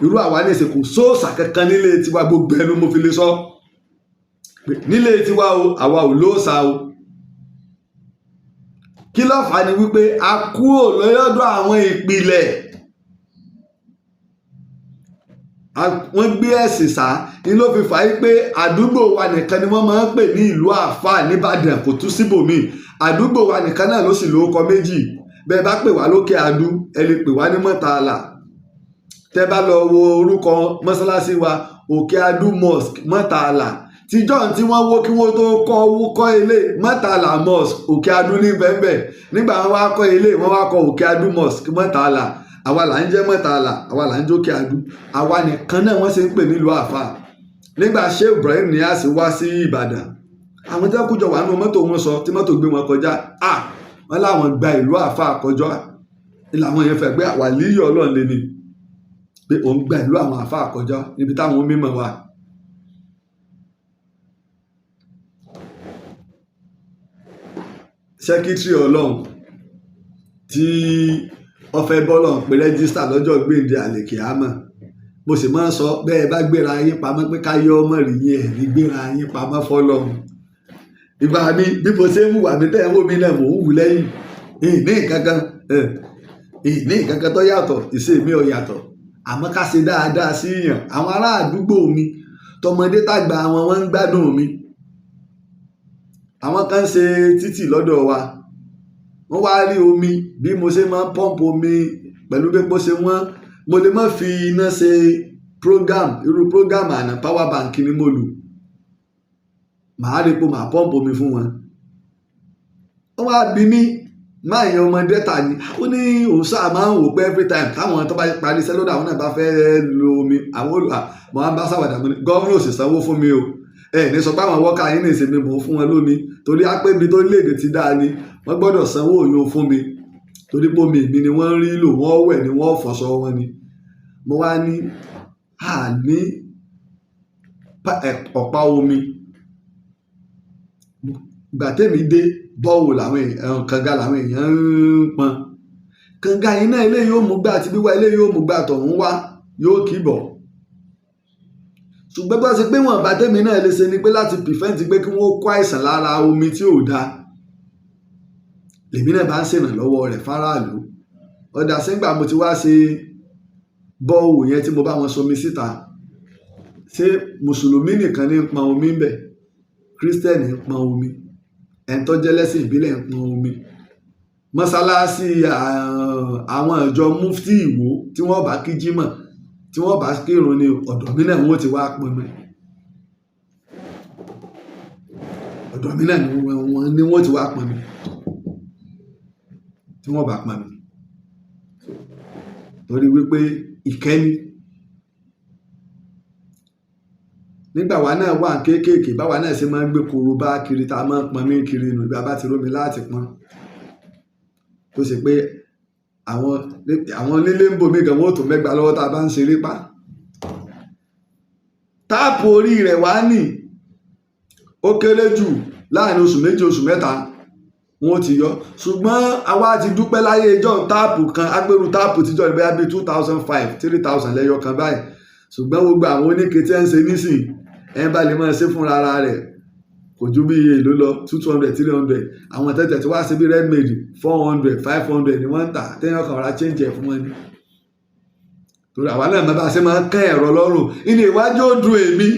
Irú àwa ní ìsìn, kò sóòṣà kankan nílé tiwa. Gbogbo ẹnu mo fi lè sọ nílé tiwa o, àwa ò lóòṣà o. Kí ló fà á? Ni wípé a kúrò lọ́dọ̀ àwọn ìpìlẹ̀. Wọ́n gbé ẹ̀sìn sá ni ló fi fà á pé àdúgbò wa nìkan ni wọ́n máa ń pè ní ìlú àáfàá nìbàdàn, kò tún síbòmíì. Àdúgbò wa nìkan náà ló sì lórúkọ méjì. Bẹ́ẹ̀ bá pè wá lókè Adú, ẹ lè pè wá ní Mọ́tàlá. Tẹ́ bá lọ wo orúkọ mọ́sálásí wa, Òkè Adú Mosque, Mọ́tàlá. Tíjọ́ tí wọ́n wó kí wọ́n tó kọ́ kọ́ ilé, Mọ́tàlá Mosque, Òkè Adú ní bẹ́ẹ̀. Nígbà wọn wá kọ́ ilé, wọ́n wá kọ́ Òkè Adú Mosque, Mọ́tàlá. Àwa là ń jẹ́ Mọ́tàlá, àwa là ń jókè Adú. Àwa nìkan náà wọ́n ṣe ń pè nílùú àfà. Nígbà Sheikh Ibrahim Niass wá sí Ìbàdàn, àwọn tí wọ́n kú jọ wà nínú mọ́tò, wọn sọ tí mọ́tò gbé wọn kọjá, à wọ́n láwọn gba ìlú àfà kọjá. Làwọn yẹn fẹ́ pé wàlíyọ̀ Ọlọ́run lé ní pé òun gba ìlú àwọn àfà kọjá níbi táwọn mímọ̀ wà. Sẹ́kítírì Ọlọ́run tí wọ́n fẹ́ bọ́lọ̀ pé rẹ́gísítà lọ́jọ́ gbèǹde àlèkè àmọ́, mo sì máa ń sọ bẹ́ẹ̀, bá gbéra yín pamọ́ pé ká yọ ọmọ rí yín, ẹ̀ ní gbéra yín pamọ́ fọlọ́run. Ìgbà mi bí mo ṣe ń hùwà mi tẹ́ ẹ̀ ń wò mí náà, mò ń wù lẹ́yìn. Ìní nǹkan ìní nǹkan kan tó yàtọ̀, ìṣe mi ò yàtọ̀. Àmọ́ ká ṣe dáadáa sí yàn. Àwọn ará àdúgbò mi, tọmọdé tàgbà wọn, wọ́n ń gbádùn mi. Àwọn kan ń ṣe títì lọ́dọ̀ wa, wọ́n wá rí omi bí mo ṣe máa ń pọ́ǹpù omi pẹ̀lú bí epo ṣe wọ́n. Mo lè má fi iná ṣe program. Irú program àná, power bank ni mo lò. Màá rí pé màá pọ́ǹpù omi fún wọn. Wọ́n wá bí mi, máa yan ọmọ dẹ́ta ni. Ó ní òun sáà máa ń wò pé every time táwọn tó bá parí iṣẹ́ lọ́dọ̀ àwọn náà bá fẹ́ lo omi, àwọn olùhà. Mo máa ń bá sáwàdà, mo ní governor ò sì sanwó fún mi o. Ẹ ní sọ pé àwọn worker yín ní ìsinmi mò ń fún wọn lómi, torí á pé ibi tó léde ti dáa ni wọ́n gbọ́dọ̀ sanwó òyìn fún mi, torí pé omi mi ni wọ́n ń rí lò, wọ́n wẹ̀ ni, wọ́n fọṣọ wọn ni. Mo wá ní àní ọ̀pá omi. Ìgbà tèmi dé, borehole làwọn èèyàn, kànga làwọn èèyàn ń pọn. Kànga yìí náà, eléyìí yóò mú gbà àti wíwá, eléyìí yóò mú gbà tọ̀hún wá, yóò kì í bọ̀. Ṣùgbọ́n bá ṣe pé wọ́n bá tèmi náà lè ṣe ni pé láti prevent pé kí wọ́n kó àìsàn lára omi tí ò dáa, lèmi náà bá ń ṣèrànlọ́wọ́ rẹ̀ fáráàlú. Ọ̀dà sígbà mo ti wá ṣe borehole yẹn tí mo bá wọn somi síta, ṣé mùsùlùmí nìkan ní ń pọn omi ń bẹ̀? Kírísítẹ́nì ń pọn omi, ẹni tó jẹ́ lẹ́sìn ìbílẹ̀ ń pọn omi. Mọ́sálásí àwọn ìjọ Mufti Ìwó, tí wọ́n bá kí jímọ̀, tí wọ́n bá kírun ní ọ̀dọ̀ mi náà wọ́n ti wá pọn mi. Ọ̀dọ̀ mi náà ni wọ́n ti wá pọn mi tí wọ́n bá pọn mi, torí wípé ìkẹ́ni. Nígbà wa náà wà kéékèèké, báwa náà ṣe máa ń gbé korobá kiri tá a máa ń pọn mí kiri nù, bí a bá ti rómi láti pọn. Tó ṣe pé àwọn onílé ń bò mí gan, wọ́n ó tó mẹ́gbàá lọ́wọ́ tá a bá ń ṣeré pa. Táàpù orí rẹ̀ wá nì, ó kéré jù láàrin oṣù 2, oṣù 3 wọ́n ti yọ. Ṣùgbọ́n àwa ti dúpẹ́ láyé ijọ́ táàpù kan, agbérù táàpù tíjọ́ ní bóyá bíi 2005, 3000 lẹ́yọ kan báyìí. Ṣùgbọ́n gbogbo àwọn oníke tí ẹ ń ṣe nísìn, ẹ bá lè máa ṣe fúnra ara rẹ̀, kò ju bí iye èlò lọ, 200, 300. Àwọn tẹ́tẹ̀ tí wá ṣe bí ready-made, 400, 500 ni wọ́n ń tà, téèyàn kan ra change ẹ̀ fún wọn ni. Torí àwa náà máa bá ṣe máa ń kán ẹ̀rọ lọ́rùn. Ilé ìwájú ó dùn èmi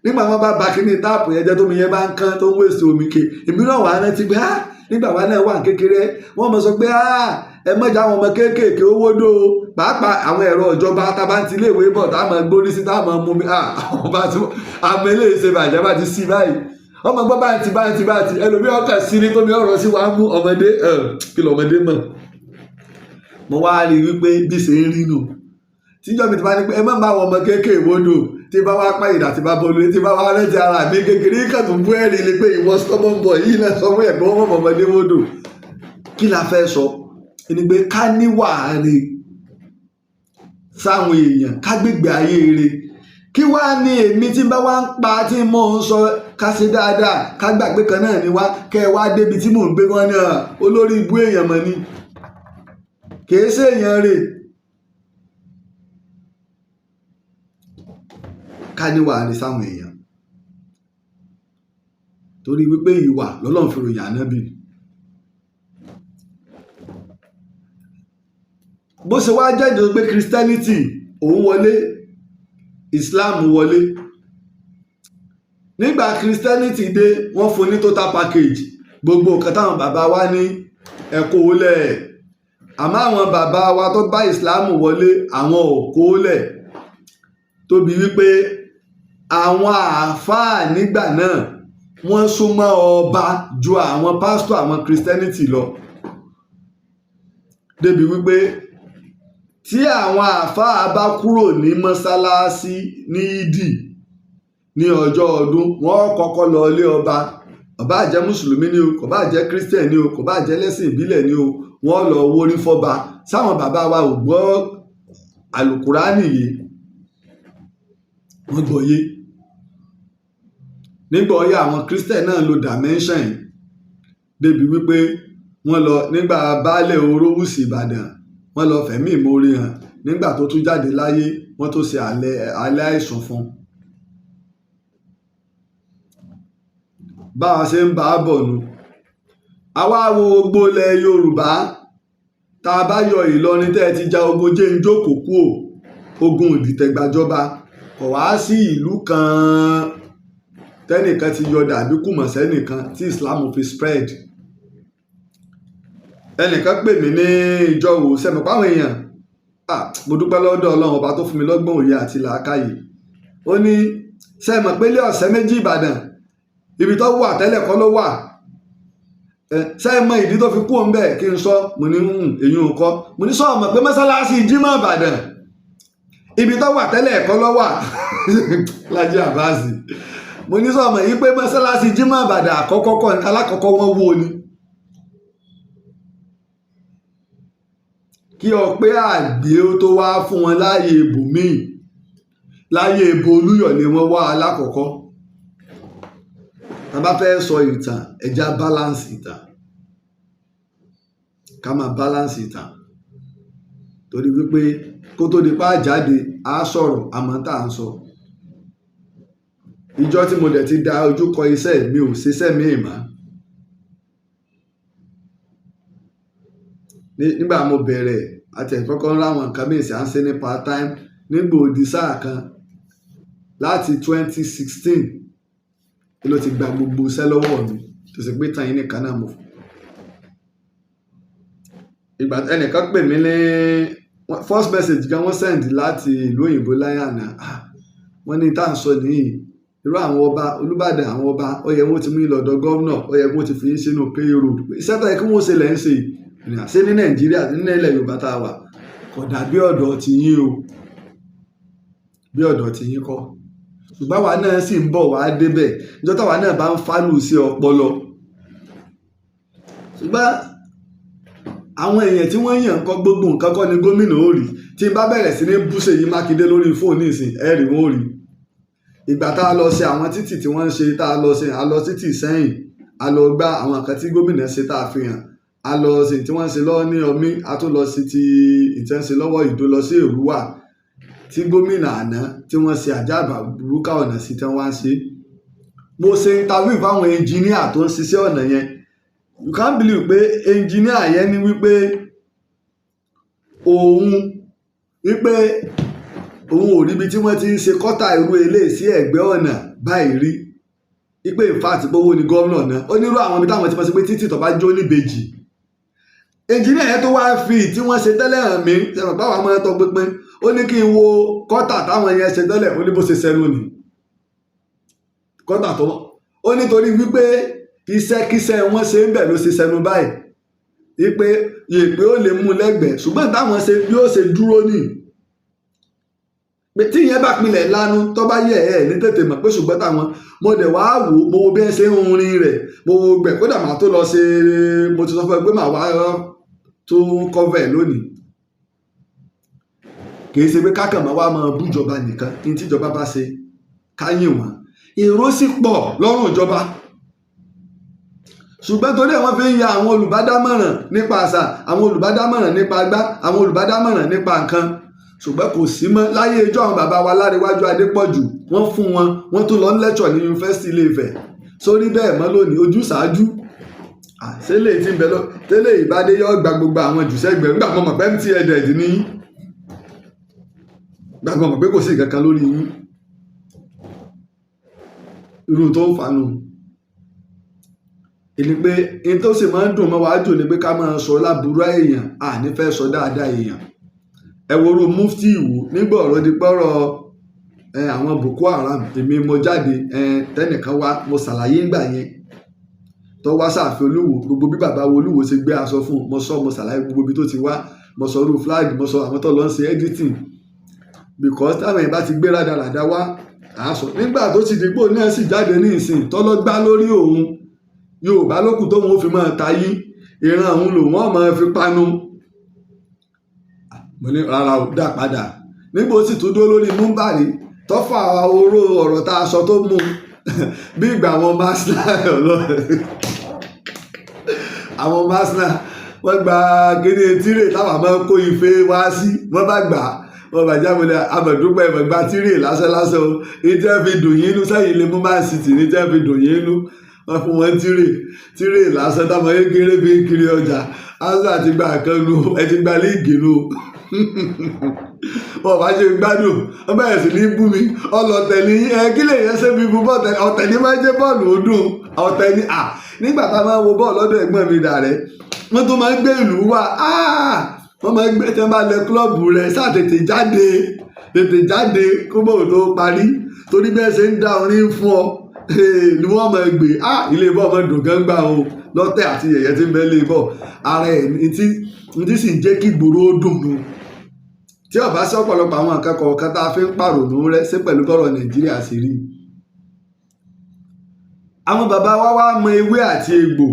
nígbà wọn bá ba kíní táàpù yẹn jẹ́, tómi yẹn bá ń kán, tó ń wéṣì omi ke. Èmi náà wà á rántí pé ah, nígbà wa náà wà kékeré, wọ́n mọ̀ sọ pé ah, ẹ mọ̀jà àwọn ọmọ kéékèèké owó dó o. Pàápàá àwọn ẹ̀rọ ìjọba tá a bá ń ti iléèwé bọ̀, tá a máa gbórí sí, tá a máa mú mi, ah, àwọn bá ti àmọ́ eléyìí ṣe bàjẹ́ bá ti sí báyìí, ọmọ gbọ́ báyìí báyìí báyìí, ẹlòmíì ọkàn sí ni tómi ọ̀rọ̀ sí wa mú ọmọdé. Kí lọmọdé mọ̀? Mo wá rí i wípé bí ṣe ń rí nù, tíjọ́ mi ti bá ní pé ẹ má máa wọ ọmọ kéékèèké wódò, tí bá wá pa ìdà, tí bá bọ́ lórí, tí bá wá rẹ́ ti ara mi kékeré kàn tó bú ẹ̀rí ni pé ìwọ stubborn boy yìí náà sọ fún ẹ̀gbọ́n wọn ọmọdé wódò. Kí la fẹ́ sọ ni pé ká níwà rè sáwọn èèyàn, ká gbégbé ayé rè. Kí wá ní èmi tí bá wá ń pa tí mò ń sọ ká ṣe dáadáa, ká gbàgbé kan náà ni wá, kẹ́ ẹ wá débi tí mò ń gbé wọn náà, olórí ibú èèyàn mọ̀ ni, kìí ṣe èèyàn rè. Ká níwà rè sáwọn èèyàn, torí wípé ìwà lọ́lọ́run fi ròyìn ànábì. Bó ṣe wá jẹ́ ìjọba pé Christianity òun wọlé, Islam wọlé. Nígbà Christianity dé, wọ́n fún ní total package, gbogbo nǹkan táwọn bàbá wa ní ẹ̀kọ́ lẹ̀. Àmọ́ àwọn bàbá wa tó bá Islam wọlé, àwọn ò kó lẹ̀, tóbi wípé àwọn àáfàá nígbà náà wọ́n súnmọ́ ọba ju àwọn pásítọ̀ àwọn Christianity lọ, débi wípé tí àwọn àáfàá bá kúrò ní mọ́sálásí ní ìdí ní ọjọ́ ọdún, wọ́n kọ́kọ́ lọ ilé ọba. Kò bá jẹ́ mùsùlùmí ni o, kò bá jẹ́ christian ni o, kò bá jẹ́ lẹ́sìn ìbílẹ̀ ni o, wọ́n lọ wórí fọ́ba. Sáwọn bàbá wa ò gbọ́ àlùkùránì yìí, wọ́n gbọ́ yé. Nígbà ọyá àwọn christian náà lo dimension yìí, débi wípé wọ́n lọ nígbà baálé Orówùsì Ìbàdàn, wọ́n lọ fẹ̀mí ìmoore hàn. Nígbà tó tún jáde láyé, wọ́n tó ṣe alẹ́ àìsùn fún un. Bá a ṣe ń bá a bọ̀ nu, àwa wo gbogbo ilẹ̀ Yorùbá, tá a bá yọ Ìlọrin tẹ́ ẹ ti ja ogun jẹ́ ń jókòó kúò, ogun ìdìtẹ̀gbàjọba, kò wá sí ìlú kan tẹ́nìkan ti yọ dàbí kùmọ̀ sẹ́nìkan tí Islam fi spread. Ẹnìkan pè mí ní ìjọ wo sẹ́mi pàwọn èèyàn, mo dúpẹ́ lọ́dọ̀ Ọlọ́run ọba tó fún mi lọ́gbọ́n òye àti làákàyè. Ó ní sẹ́mi pé ilé ọ̀sẹ̀ méjì Ìbàdàn ibi tó wà tẹ́lẹ̀ kọ́ ló wà, sẹ́mi ìdí tó fi kú òun bẹ́ẹ̀? Kí n sọ, mo ní èyí ò kọ́. Mo ní sọ mọ̀ pé mọ́sálásí Jímọ̀ Ìbàdàn ibi tó wà tẹ́lẹ̀ kọ́ ló wà. Lájí Àbáàsì, Mo ní sọ̀mọ̀ yìí pé mọ́sálásí Jímọ̀ Ìbàdàn àkọ́kọ́ kọ́ alákọ̀ọ́kọ́ wọ́n wó ni. Kí ọpẹ́ àgbẹ̀ ó tó wá fún wọn láàyè ibòmíì, láyé ibo Olúyọ̀lé wọn wá alákọ̀ọ́kọ́. Tá a bá fẹ́ sọ ìtàn, ẹja balance ìtàn, ká máa balance ìtàn, torí wípé kó tó di pa jáde á sọ̀rọ̀ àmọ́ tá à ń sọ. Ìjọ tí mo dẹ̀ ti da ojú kọ iṣẹ́ mi ò ṣiṣẹ́ míì mọ́. Nígbà mo bẹ̀rẹ̀ àti ẹ̀kọ́kọ́ ńlá àwọn nǹkan míì sí à ń ṣe ní part time nígbà òdi sáà kan láti 2016 ló ti gba gbogbo iṣẹ́ lọ́wọ́ mi, tó sì pé tàn yín nìkan náà mo. Ìgbà ẹnìkan pè mí ní first message gan wọ́n send láti ìlú òyìnbó láyé àná, wọ́n ní tá à ń sọ nìyí, irú àwọn ọba Olúbàdàn, àwọn ọba ó yẹ wọ́n ti mú yín lọ́dọ̀ gómìnà, ó yẹ wọ́n ti fi yín sínú payroll, iṣẹ́ tó yẹ kí wọ́n ṣe lẹ́ ń ṣe ṣé ní Nàìjíríà, ní ilẹ̀ Yorùbá tá a wà kò dàbí ọ̀dọ̀ ti yín o, bí ọ̀dọ̀ ti yín kọ́. Ṣùgbọ́n àwa náà sì ń bọ̀ wá débẹ̀ níjọ́ táwa náà bá ń fálù sí ọpọlọ. Ṣùgbọ́n àwọn èèyàn tí wọ́n yàn ń kọ́ gbogbo nǹkan kọ́ ni gómìnà ó rí. Tí n bá bẹ̀rẹ̀ sí ní bú Ṣèyí Mákindé lórí fóònù nísìn, ẹ rí wọn ó rí. Ìgbà tá a lọ ṣe àwọn títì tí wọ́n ń ṣe, tá a lọ ṣe, a lọ títì sẹ́yìn, a lọ gbá àwọn nǹkan tí gómìnà ṣe tá a fi hàn, a lọ ṣe tí wọ́n ń ṣe lọ́wọ́ ní Ọmí, a tún lọ sí ti ìtẹ́ǹṣe lọ́wọ́ Ìdó lọ sí Èrúwà tí gómìnà àná tí wọ́n ṣe àjàbá burúkú ọ̀nà sí tí wọ́n wá ń ṣe. Mo ṣe interview fáwọn engineer tó ń ṣiṣẹ́ ọ̀nà yẹn. You can't believe pé engineer yẹn ní wípé òun wípé òun ò ríbi tí wọ́n ti ń ṣe kọ́tà irú eléyìí sí ẹ̀gbẹ́ ọ̀nà báyìí rí, wípé in fact gbówó ni gómìnà náà ó nírú àwọn ibi táwọn ti mọ̀ sí pé títì tó bá jó níbejì. Engineer yẹn tó wá fi tí wọ́n ṣe tẹ́lẹ̀ hàn mí, ṣẹ̀mọ̀ báwa máa ń tọ́ pínpín, ó ní kí n wo kọ́tà táwọn yẹn ṣe tẹ́lẹ̀, ó ní bó ṣe ṣẹnu nì kọ́tà tó ó nítorí wípé iṣẹ́kíṣẹ́ wọ́n ṣe ń bẹ̀ ló ṣe ṣẹnu báyìí, wípé yèpé ó lè mú lẹ́gbẹ̀ẹ́, ṣùgbọ́n táwọn ṣe bí ó ṣe dúró nì pé tí ìyẹn bá pilẹ̀ lanu tó bá yẹ ẹ̀ ní tètè mọ̀ pé ṣùgbọ́n táwọn mo dẹ̀ wá wò, mo wo bí ẹ ṣe ń rin rẹ̀, mo wo gbẹ̀ kódà màá tó lọ ṣe, mo ti sọ fún ẹ pé màá wá tó cover lónìí. Kì í ṣe pé kákàn máa wá máa bújọba nìkan, ní tíjọba bá ṣe ká yìn wọ́n, èrò sì pọ̀ lọ́rùn ìjọba, ṣùgbọ́n torí àwọn fi ń ya àwọn olùbádámọ̀ràn nípa àṣà, àwọn olùbádámọ̀ràn nípa agbá, àwọn olùbádámọ̀ràn nípa nǹkan, ṣùgbọ́n kò sí mọ́ láyé ijó àwọn bàbá wa Láríwájú Adépọ̀jù, wọ́n fún wọn, wọ́n tún lọ ń lẹ́tọ̀ ní yunifásitì Ilé-Ifẹ̀ sórí bẹ́ẹ̀ mọ́ lónìí ojúsàájú àṣẹlẹ̀ tí ń bẹ lọ tẹ́lẹ̀ ìbádé yọ gba gbogbo àwọn jùsẹ́gbẹ̀ẹ́ nígbà mọ̀ pé MTN ní gbàgbọ́ mọ̀ pé kò sí ìkankan lórí yín, irú tó ń fanu ìní pé ní tó sì máa ń dùn mọ́ wàá jù ni pé ká máa sọ láburú èèyàn, àní fẹ́ sọ dáadáa èèyàn. Ẹ worú mufti Ìwó nígbà ọ̀rọ̀ di pọ́rọ̀ àwọn Boko Haram, èmi mo jáde tẹ́nìkan wá mo ṣàlàyé ńgbà yẹn tó wá sáàfin Olúwo, gbogbo bí bàbá wo Olúwo ṣe gbé aṣọ fún un, mo sọ, mo ṣàlàyé gbogbo ibi tó ti wá, mo sọ irú flag, mo sọ àwọn tó lọ ń ṣe editing, because táwọn èèyàn bá ti gbé rádaràda wá àásọ. Nígbà tó ti dìgbò náà sì jáde ní ìsìn tọ́lọ́gbá lórí òun, Yorùbá lókù tóun ó fi máa tayí ìran òun lòun ọ̀ máa fi panu. Mo ní rárá o, dá padà. Nígbà ó sì tún dúró lórí múmbàrí tọ́fà oró ọ̀rọ̀ tá a sọ tó mú bí ìgbà àwọn masna àwọn masna wọ́n gba kíní tírè táwọn máa ń kó ife wá sí, wọ́n bá gbà á, wọ́n bá jáwé lẹ amọ̀dúpẹ́ ìmọ̀ gba tírè lásán lásán o, ní tí wọ́n fi dùn yín inú sẹ́yìn lè mú Man City, ní tí wọ́n fi dùn yín inú wọ́n fún wọn tírè tírè lásán táwọn kékeré fi ń kiri ọjà. Arsenal ti gba nǹkan nu, ẹ ti gba líìgì nu, wọn bá ṣe gbádùn, wọn bẹ̀rẹ̀ sí ní bú mi ọlọ́tẹ̀ ní ẹ kí lè yẹn ṣe mi bú bọ́ọ̀tẹ̀ ọ̀tẹ̀ ní máa ń jẹ́ bọ́ọ̀lù ó dùn ọ̀tẹ̀ ní à. Nígbà tá a máa ń wo bọ́ọ̀lù lọ́dọ̀ ẹ̀gbọ́n mi dà rẹ̀, wọ́n tún máa ń gbé ìlú wá, wọ́n máa ń gbé tí wọ́n bá lẹ kílọ̀bù rẹ̀ sáà tètè jáde, tètè jáde kó bọ́ọ̀lù tó parí, torí bẹ́ẹ̀ ṣe ń dá orin fún ọ ni wọ́n máa gbé ilé bọ́ọ̀ máa dùn gán gbà o lọ́tẹ̀ àti yẹ̀yẹ́ tí ń bẹ lé bọ́ọ̀ ara ẹ̀ ní tí sì ń jẹ́ kí ìgboro ó dùn nù. Tí ó bá sí ọ̀pọ̀lọpọ̀ àwọn nǹkan kọ̀ọ̀kan tá a fi ń pàrònú rẹ́ sí pẹ̀lú bọ́rọ̀ Nàìjíríà sì rí. Àwọn bàbá wa wá mọ ewé àti egbò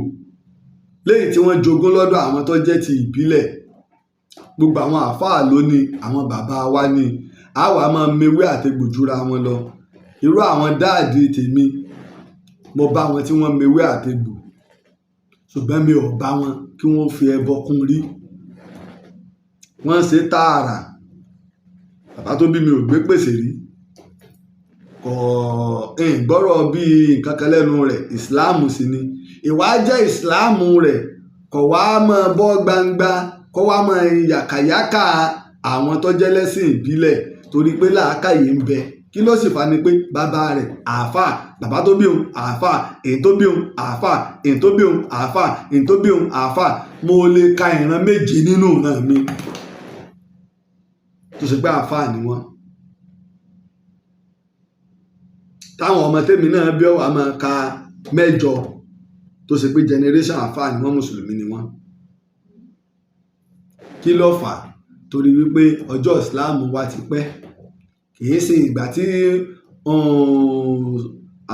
léyìí tí wọ́n jogún lọ́dọ̀ àwọn tó jẹ́ ti ìbílẹ̀. Gbogbo àwọn àáfàá ló ní, àwọn bàbá wa ní, àwa máa mewé àti egbò jura wọn lọ. Irú àwọn dáàdi tèmi, mo bá wọn tí wọ́n mewé àti egbò, ṣùgbọ́n mi ò bá wọn kí wọ́n fi ẹbọ kún rí. Wọ́n ṣe tààrà. Bàbá tó bí mi ò gbé pèsè rí, kò gbọ́rọ̀ bí nǹkan kan lẹ́nu rẹ̀. Ìsìláàmù sì ni ìwà jẹ́ ìsìláàmù rẹ̀, kò wá máa bọ́ gbangba, kò wá máa yàkàyàkà àwọn tó jẹ́ lẹ́sìn ìbílẹ̀, torí pé làákàyè ń bẹ. Kí ló sì fà ni pé bàbá rẹ̀ àáfàá, bàbá tó bí òun àáfàá, èyí tó bí òun àáfàá, èyí tó bí òun àáfàá, èyí tó bí òun àáfàá. Mo lè ka ìran méje nínú ìran mi tó ṣe pé àáfàá ni wọ́n. Táwọn ọmọ tèmi náà bí ọwọ́ a máa ka mẹ́jọ tó ṣe pé generation àáfàá ni wọ́n, mùsùlùmí ni wọ́n. Kí ló fà á? Torí wípé ọjọ́ ìsìláàmù wa ti pẹ́. Kìí ṣe ìgbà tí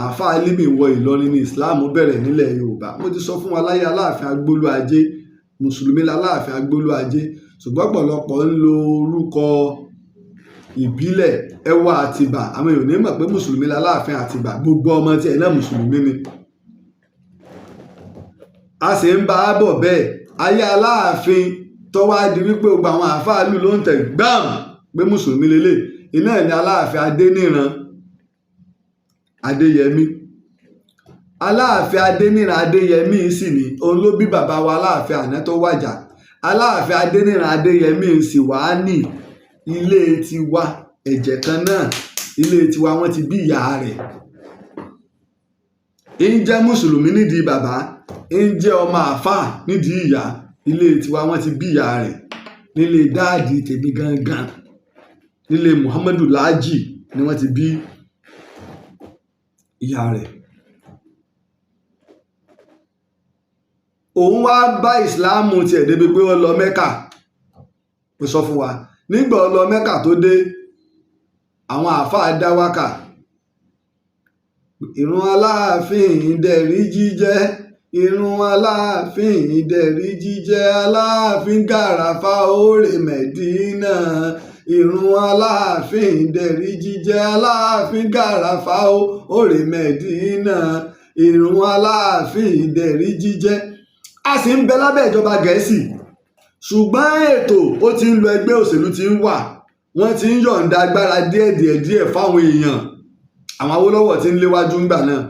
àáfàá Álímì wọ Ìlọrin ní ìsìláàmù bẹ̀rẹ̀ nílẹ̀ Yorùbá. Mo ti sọ fún wa láyé Aláàfin Agbólú Ajé, mùsùlùmí l'Aláàfin Agbólú Ajé, ṣùgbọ́n ọ̀pọ̀lọpọ̀ ń lo orúkọ ìbílẹ̀. Ẹwà Àtìbà, àwọn èèyàn ò ní mọ̀ pé mùsùlùmí l'Aláàfin Àtìbà, gbogbo ọmọ tiẹ̀ náà mùsùlùmí ni. A sì ń bá a bọ̀ bẹ́ẹ̀. Ayé Aláàfin tó wá di wípé gbogbo àwọn àáfàá lù ló ń tẹ̀ gbàm pé mùsùlùmí lélẹ̀. Iná ẹ̀ ní Aláàfin Adéníran Adéyẹmí. Aláàfin Adéníran Adéyẹmí sì ni òun ló bí bàbá wa Aláàfin àná tó wàjà. Aláàfin Adéníran Adéyẹmí sì wá ní ilé tiwa, ẹ̀jẹ̀ kan náà ilé tiwa wọ́n ti bí ìyá rẹ̀. Ń jẹ́ mùsùlùmí nídìí bàbá, ń jẹ́ ọmọ àáfàá nídìí ìyá. Ilé tiwa wọ́n ti bí ìyá rẹ̀ nílé dáàdì tèmi gangan, nílé Muhammadu Láàjì ni wọ́n ti bí ìyá rẹ̀. Òun wá bá ìsìláàmù tiẹ̀ débi pé ó lọ Mẹ́kà. Mo sọ fún wa nígbà ó lọ Mẹ́kà tó dé, àwọn àáfàá dá wákà. Ìrun Aláàfin dẹ̀rí jíjẹ́, ìrun Aláàfin dẹ̀rí jíjẹ́, Aláàfin gàràfà òrè Mẹ̀dínà. Ìrun Aláàfin dẹ̀rí jíjẹ́, Aláàfin gàràfà òrè Mẹ̀dínà. Ìrun Aláàfin dẹ̀rí jíjẹ́. A sì ń bẹ lábẹ́ ìjọba Gẹ̀ẹ́sì, ṣùgbọ́n ètò ó ti ń lọ, ẹgbẹ́ òṣèlú ti ń wà, wọ́n ti ń yọ̀ǹda agbára díẹ̀ díẹ̀ díẹ̀ fáwọn èèyàn. Àwọn Awólọ́wọ̀ ti ń léwájú ńgbà náà.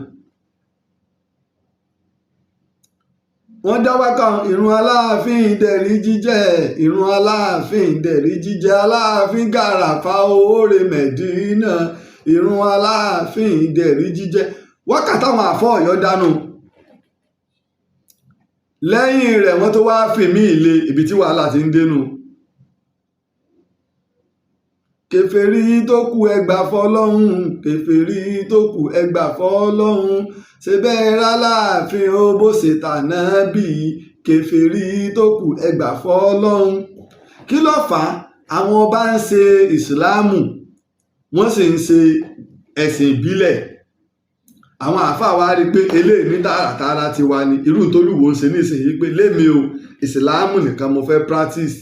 Wọ́n dá wákà ìrun Aláàfin dẹ̀rí jíjẹ́, ìrun Aláàfin dẹ̀rí jíjẹ́, Aláàfin gàràfà òrè Mẹ̀dínà, ìrun Aláàfin dẹ̀rí jíjẹ́. Wákà táwọn àfọ́ Ọ̀yọ́ dánú. Lẹ́yìn rẹ̀ wọ́n tó wá fìmí ìle ibi tí wàhálà ti ń dénú. Kèfèrí tó kù ẹgbà fọlọ́hún, kèfèrí tó kù ẹgbà fọlọ́hún, ṣe bẹ́ẹ̀ rálàáfin ó bó ṣe tànà bí, kèfèrí tó kù ẹgbà fọlọ́hún. Kí ló fà á? Àwọn ọba ń ṣe ìsìláàmù, wọ́n sì ń ṣe ẹ̀sìn ìbílẹ̀. Àwọn àáfàá wa rí i pé eléyìí ní tààràtààrà ti wá ní irú tólúwo ń ṣe nísìnyí pé lémi o, ìsìláàmù nìkan mo fẹ́ practice,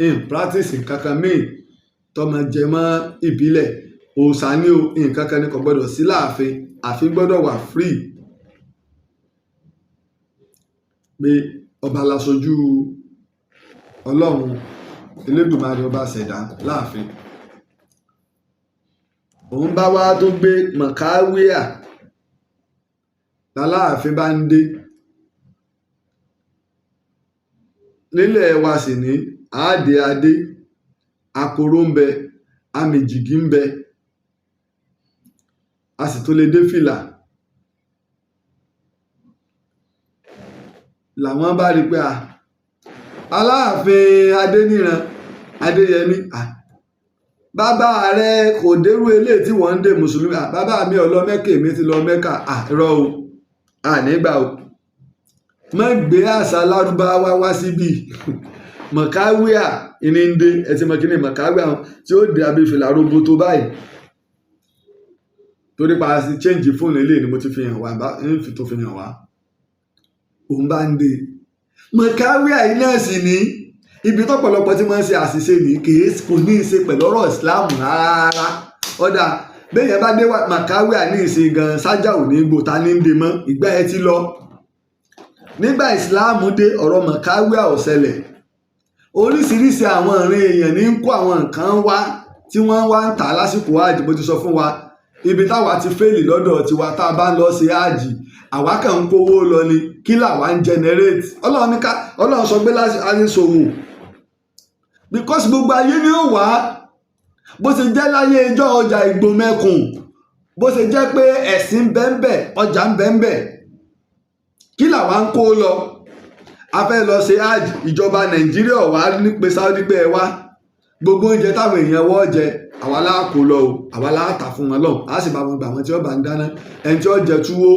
in practice nǹkan kan míì tọmọ jẹ mọ́ ìbílẹ̀, òòṣà ni o, nǹkan kan ni kò gbọdọ̀ sí láàfin, àfi gbọdọ̀ wà free pé ọba laṣojú Ọlọ́run Elédùmarè ọba ṣẹ̀dá láàfin. Òun bá wá tó gbé mọ̀káwíà láláàfin bá ń dé. Nílẹ̀ wa sì ní àádé adé, akoro ń bẹ, amìjìgí ń bẹ, a sì tún lè dé fìlà. Làwọn bá rí i pé a Aláàfin Adéníran Adéyẹmí, bàbá rẹ kò dérú eléyìí tí wọ́n ń dé mùsùlùmí. Bàbá mi ò lọ Mẹ́kà, èmi ti lọ Mẹ́kà. Irọ́ o, ànígbà o, má gbé àṣà lárúbáwá wá síbí. Mọ̀káwíà ní ń dé, ẹ ti mọ̀ kí ni mọ̀káwíà tí ó dé abẹ́ fìlà roboto báyìí. Torí pa sí change fóònù eléyìí ni mo ti fi hàn wá, ń fi tó fi hàn wá. Òun bá ń dé mọ̀káwíà yìí náà sì ní ibi tọ́pọ̀lọpọ̀ tí wọ́n ń ṣe àṣìṣe ní kìí kò ní í ṣe pẹ̀lú ọ̀rọ̀ Islam rárá. Ọ̀dà bẹ́ẹ̀ bá dé mọ̀káwíà ní ìsìn gan, sájà ò ní gbò ta ní ń de mọ́, ìgbà ẹ ti lọ. Nígbà Islam dé, ọ̀rọ̀ mọ̀káwíà ò ṣẹlẹ̀. Oríṣiríṣi àwọn ìrìn èèyàn ní ń kó àwọn nǹkan wá tí wọ́n wá ń tà lásìkò hajj. Bó ti sọ fún wa, ibi táwa ti fail lọ́dọ̀ tiwa, tá a bá ń lọ sí hajj, àwa kàn ń kówó lọ ni. Kí làwa ń generate? Ọlọ́run ní ká, Ọlọ́run sọ pé láti ṣòwò, because gbogbo ayé ni ó wá. Bó ṣe jẹ́ láyé ijọ́ ọjà ìgbòmẹ̀kùn, bó ṣe jẹ́ pé ẹ̀sìn bẹ́ńbẹ́, ọjà ń bẹ́ńbẹ́, kí làwa ń kó lọ? A fẹ́ lọ ṣe hajj, ìjọba Nàìjíríà wà ní pé Saudi pé ẹ wá, gbogbo oúnjẹ táwọn èèyàn wọ́ jẹ, àwa la kó lọ o, àwa la tà fún wọn lọ́hùn, á sì bá wọn gbà wọn tí wọ́n bá ń dáná. Ẹni tí ó jẹ túwó,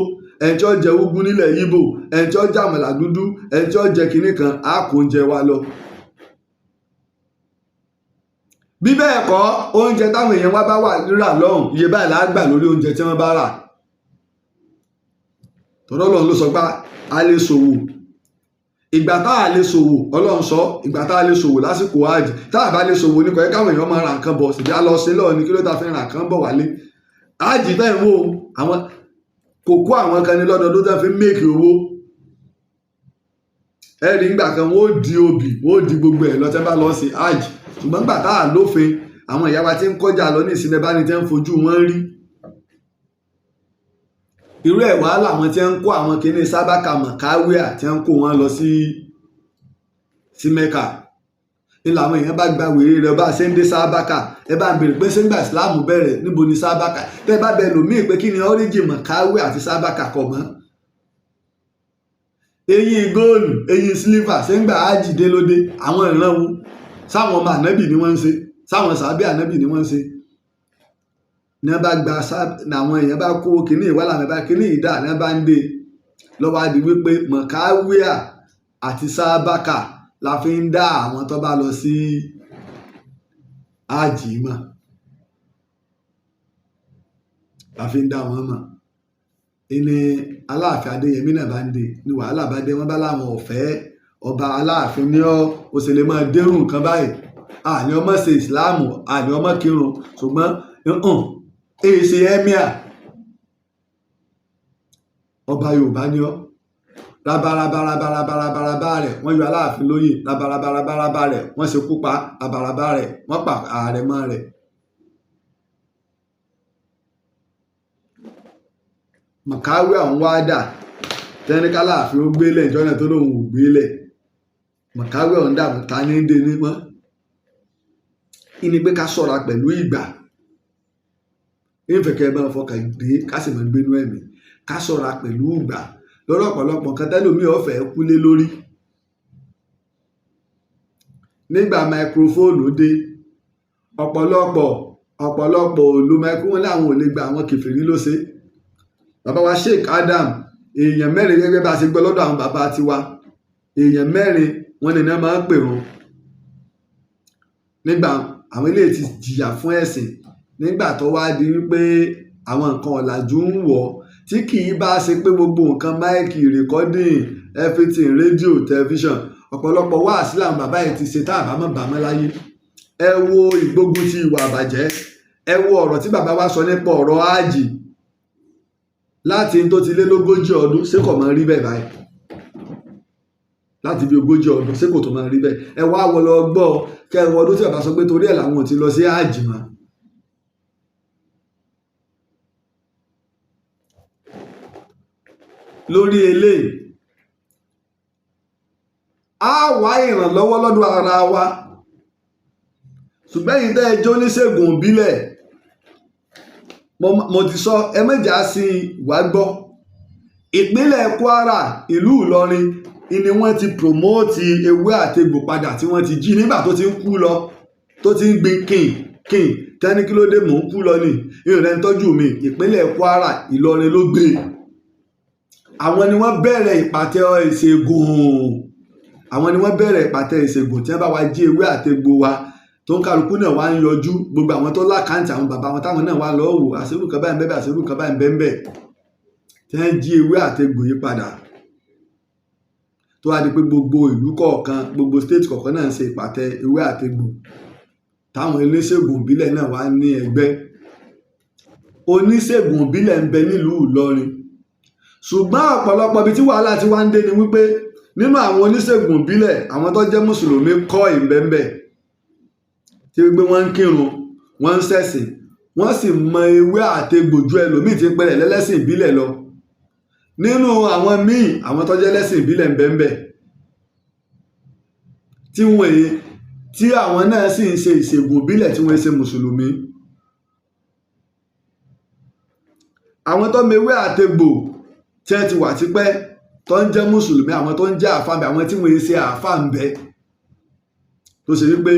ẹni tí ó jẹ úgú nílẹ̀ Yíbò, ẹni tí ó jẹ àmàlà dúdú, ẹni tí ó jẹ kinní kan, á kó oúnjẹ wa lọ. Bí bẹ́ẹ̀ kọ́, oúnjẹ táwọn èèyàn wá bá wà rírà lọ́hùn, iye báyìí la gbà lórí oúnjẹ tí wọ́n bá rà. Tọ́lọ́ Ọlọ́run ló sọ pé a lè ṣòwò. Ìgbà tá a lè ṣòwò, Ọlọ́run sọ ìgbà tá a lè ṣòwò lásìkò hajj. Tá a bá lè ṣòwò ní kò yẹ káwọn èèyàn máa ra nǹkan bọ̀ síbi á lọ sí lọ́ọ̀ ní kí ló ta fi ra nǹkan bọ̀ wálé. Hajj tẹ́ ń wò, àwọn kòkó àwọn kan ní lọ́dọọdún tó fi ń make owó. Ẹ̀rí ńgbà kan, wọ́n ó di obì, wọ́n ó di gbogbo ẹ̀ lọ tẹ́ bá lọ sí hajj. Ṣùgbọ́n ńgbà tá a lófin, àwọn ìyá wa tí ń kọjá lọ ní ìsinmi bá ní tẹ́ ń fojú wọn rí irú ẹ̀ wá làwọn tí ń kó àwọn kinní sábàkà mọ̀káwíà tí ń kó wọn lọ sí Mẹ́kà ní làwọn èèyàn bá gba wèrè rẹ bá ṣe ń dé sábàkà. Ẹ bá ń béèrè pé ṣé ńgbà ìsìláàmù bẹ̀rẹ̀, níbo ni sábàkà? Tẹ́ bá bẹ lòmíì pé kí ni ọ́ríjì mọ̀káwíà àti sábàkà, kọ̀ mọ́. Eyín góòlù, eyín sílífà, ṣé ńgbà ájì dé lóde? Àwọn ìran wo? Sáwọn ọmọ ànábì ni wọ́n ń ṣe? Sáwọn sàábì ànábì ni wọ́n ń ṣe? Ní wọ́n bá gba, àwọn èèyàn bá kó kinní ìwà làwọn bá kinní ìdá ní wọ́n bá ń dé lọ́wọ́ á di wípé mọ̀káwíà àti sábàkà la fi ń dá àwọn tó bá lọ sí ájì mọ̀, la fi ń dá wọn mọ̀. Ìní Aláàfin Adéyẹmí náà bá ń dé ní wàhálà bá dé, wọ́n bá láwọn ọ̀fẹ́ ọba Aláàfin ní ọ́, ó sì lè máa dérú nǹkan báyìí. Àní ọmọ ṣe ìsìláàmù, àní ọmọ kírun, ṣùgbọ́n èyí ṣe ẹ́míà ọba Yorùbá ní ọ́. Rabarabarabarabarabaraba rẹ̀, wọ́n yọ Aláàfin lóyè. Rabarabarabaraba rẹ̀, wọ́n ṣekú pa. Rabaraba rẹ̀, wọ́n pa àrẹ̀mọ rẹ̀. Mọ̀káwé àwọn wá dà tẹ́níkà Aláàfin ó gbélé ìjọ náà tó lóun ò gbélé. Mọ̀káwé ọ̀hún dà, ta ní dé ní mọ́. Kí ni pé ká ṣọ́ra pẹ̀lú ìgbà ìfẹ̀kẹ́ máa fọkàn gbé, ká sì máa gbénú ẹ̀mí, ká ṣọ́ra pẹ̀lú ìgbà lọ́rọ̀ ọ̀pọ̀lọpọ̀ nǹkan tẹ́lòmíì ọ̀fẹ́ kúlé lórí. Nígbà máikrófóònù dé, ọ̀pọ̀lọpọ̀ ò lo máikrófóònù, láwọn ò lè gba àwọn kèfèrí ló ṣe. Bàbá wa Sheikh Adam, èèyàn mẹ́rin gẹ́gẹ́ bá a ṣe gbọ́ lọ́dọ̀ àwọn bàbá tiwa, èèyàn mẹ́rin wọ́n ní iná máa ń pè wọ́n. Nígbà àwọn eléyìí ti jìyà fún ẹ̀sìn, nígbà tó wá di wípé àwọn nǹkan ọ̀làjú ń wọ̀, tí kì í bá ṣe pé gbogbo nǹkan máìkì, recording, everything, rédíò, tẹlifíṣàn, ọ̀pọ̀lọpọ̀ wáàsí làwọn bàbá yìí ti ṣe tá àbámọ̀ bàmọ́ láyé. Ẹ wo ìgbógun ti ìwà àbàjẹ́, ẹ wo ọ̀rọ̀ tí bàbá wa sọ nípa ọ̀rọ̀ áàjì láti tó ti lé lógójì ọdún. Ṣé kò máa rí bẹ́ẹ̀ báyìí? Láti bí 40 ọdún, ṣé kò tó máa rí bẹ́ẹ̀? Ẹ wá wọ lọ gbọ́ kẹ ẹ wọ ọdún tí bàbá sọ pé torí ẹ̀ làwọn ò ti lọ sí áàjì mọ́. Lórí eléyìí, á wá ìrànlọ́wọ́ lọ́dọ̀ ara wa. Ṣùgbọ́n ẹ̀yin tẹ́ ẹ jẹ́ oníṣègùn ìbílẹ̀, mo ti sọ, ẹ mẹ́jà sí wàá gbọ́. Ìpínlẹ̀ Kwara, ìlú Ìlọrin ni wọ́n ti promote ewé àtegbò padà tí wọ́n ti jí nígbà tó ti ń kú lọ, tó ti ń gbin kìn kìn tẹ́ni kí ló dé, mò ń kú lọ ni, ìrìn rẹ̀ ń tọ́jú mi. Ìpínlẹ̀ Kwara, Ìlọrin ló gbé. Àwọn ni wọ́n bẹ̀rẹ̀ ìpàtẹ ìṣègùn, àwọn ni wọ́n bẹ̀rẹ̀ ìpàtẹ ìṣègùn tí wọ́n bá wa jí ewé àtegbò wa. Tó ń kálukú náà wá ń yọjú, gbogbo àwọn tó l'account àwọn bàbá wọn táwọn náà wá lọ́ọ́ wò, àṣírù kan báyìí ń bẹ́ẹ̀, àṣírù kan báyìí ń bẹ́ẹ̀, tí wọ́n jí ewé àtegbò yìí padà, tó wá di pé gbogbo ìlú kọ̀ọ̀kan, gbogbo state kọ̀ọ̀kan náà ń ṣe ìpàtẹ ewé àtegbò, táwọn oníṣègùn ìbílẹ̀ náà wá ní ẹgbẹ́. Oníṣègùn ìbílẹ̀ ń bẹ nílùú Ìlọrin, ṣùgbọ́n ọ̀pọ̀lọpọ̀ ibi tí wàhálà ti wá ń dé ni wípé nínú àwọn oníṣègùn ìbílẹ̀, àwọn tó jẹ́ mùsùlùmí kọ́ ìbẹ́ńbẹ́, tí wípé wọ́n ń kírun, wọ́n ń ṣẹ̀sìn, wọ́n sì mọ ewé àtegbò ju ẹlòmíì tí ń pẹ̀lẹ́ lẹ́lẹ́sìn ìbílẹ̀ lọ. Nínú àwọn míì, àwọn tó jẹ́ lẹ́sìn ìbílẹ̀ ń bẹ ń bẹ, tí wọ́n èyí tí àwọn náà sì ń ṣe ìṣègùn ìbílẹ̀ tí wọ́n ṣe mùsùlùmí. Àwọn tó mewé àtegbò tí wọ́n ti wà tipẹ́ tó ń jẹ́ mùsùlùmí, àwọn tó ń jẹ́ àáfàá ń bẹ, àwọn tí wọ́n ṣe àáfàá ń bẹ, tó ṣe wípé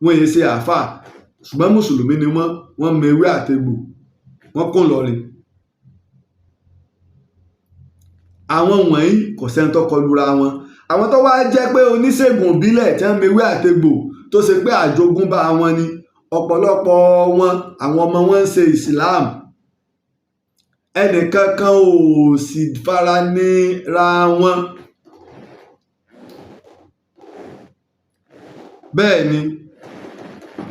wọ́n ṣe àáfàá ṣùgbọ́n mùsùlùmí ni wọ́n, wọ́n mewé àtegbò, wọ́n kún lọ́rin. Àwọn wọ̀nyí kò sẹ́ni tó kọlura wọn. Àwọn tó wá jẹ́ pé oníṣègùn ìbílẹ̀ tí wọ́n mewé àtegbò tó ṣe pé àjogúnbá wọn ni, ọ̀pọ̀lọpọ̀ wọn àwọn ọmọ wọn ń ṣe Islam, ẹnìkankan ò sì fara nira wọn. Bẹ́ẹ̀ ni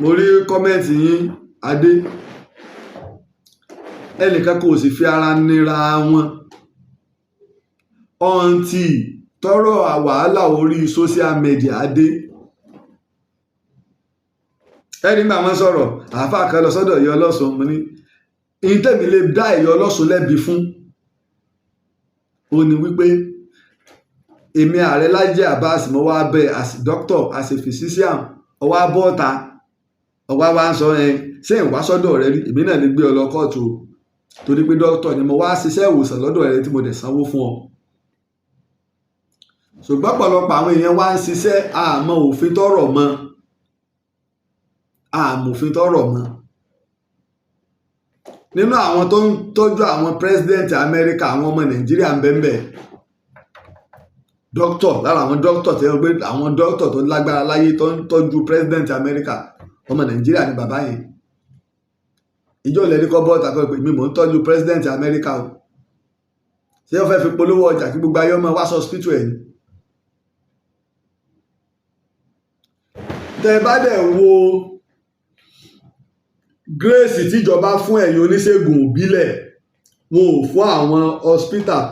mo rí comment yín Adé, ẹnìkankan ò sì fi ara nira wọn ọ̀ǹtì tọrọ wàhálà orí social media dé. Ẹni gbà wọ́n sọ̀rọ̀, àáfàá kan lọ sọ́dọ̀ ìyá ọlọ́sùn, mo ní ìtẹ̀mí lè dá ìyá ọlọ́sùn lẹ́bi fún ó ní wípé èmi ààrẹ Laji Abbas mo wá bẹ as doctor, as a physician, ọwọ́ abọ́ta ọwọ́ wa ń sọ ẹ ṣé ìwá sọ́dọ̀ rẹ rí, èmi náà lè gbé ọ lọ kóòtù o, torí pé doctor ni mo wá ṣiṣẹ́ ìwòsàn lọ́dọ̀ rẹ tí mo dẹ̀ sanwó fún ọ. Ṣùgbọ́n ọ̀pọ̀lọpọ̀ àwọn èèyàn wá ń ṣiṣẹ́ àmọ́ òfin tọrọ mọ́, àmọ́ òfin tọrọ mọ́. Nínú àwọn tó ń tọ́jú àwọn president Amẹ́ríkà, àwọn ọmọ Nàìjíríà ń bẹ ń bẹ, doctor lára àwọn doctor tí wọ́n gbé, àwọn doctor tó lágbára láyé tó ń tọ́jú president Amẹ́ríkà, ọmọ Nàìjíríà ni bàbá yẹn. Ìjọ lẹ́ni kọ́ bọ́ọ̀tà kọ́ pé mi mò ń tọ́jú president Amẹ́ríkà o, ṣé wọ́n fẹ́ fi polówó ọjà kí gbogbo ayé ọmọ wá sí hospital ẹ̀ ni? Tẹ́ bá dẹ̀ wo grace tíjọba fún ẹ̀yin oníṣègùn ìbílẹ̀, wọn ò fún àwọn hospital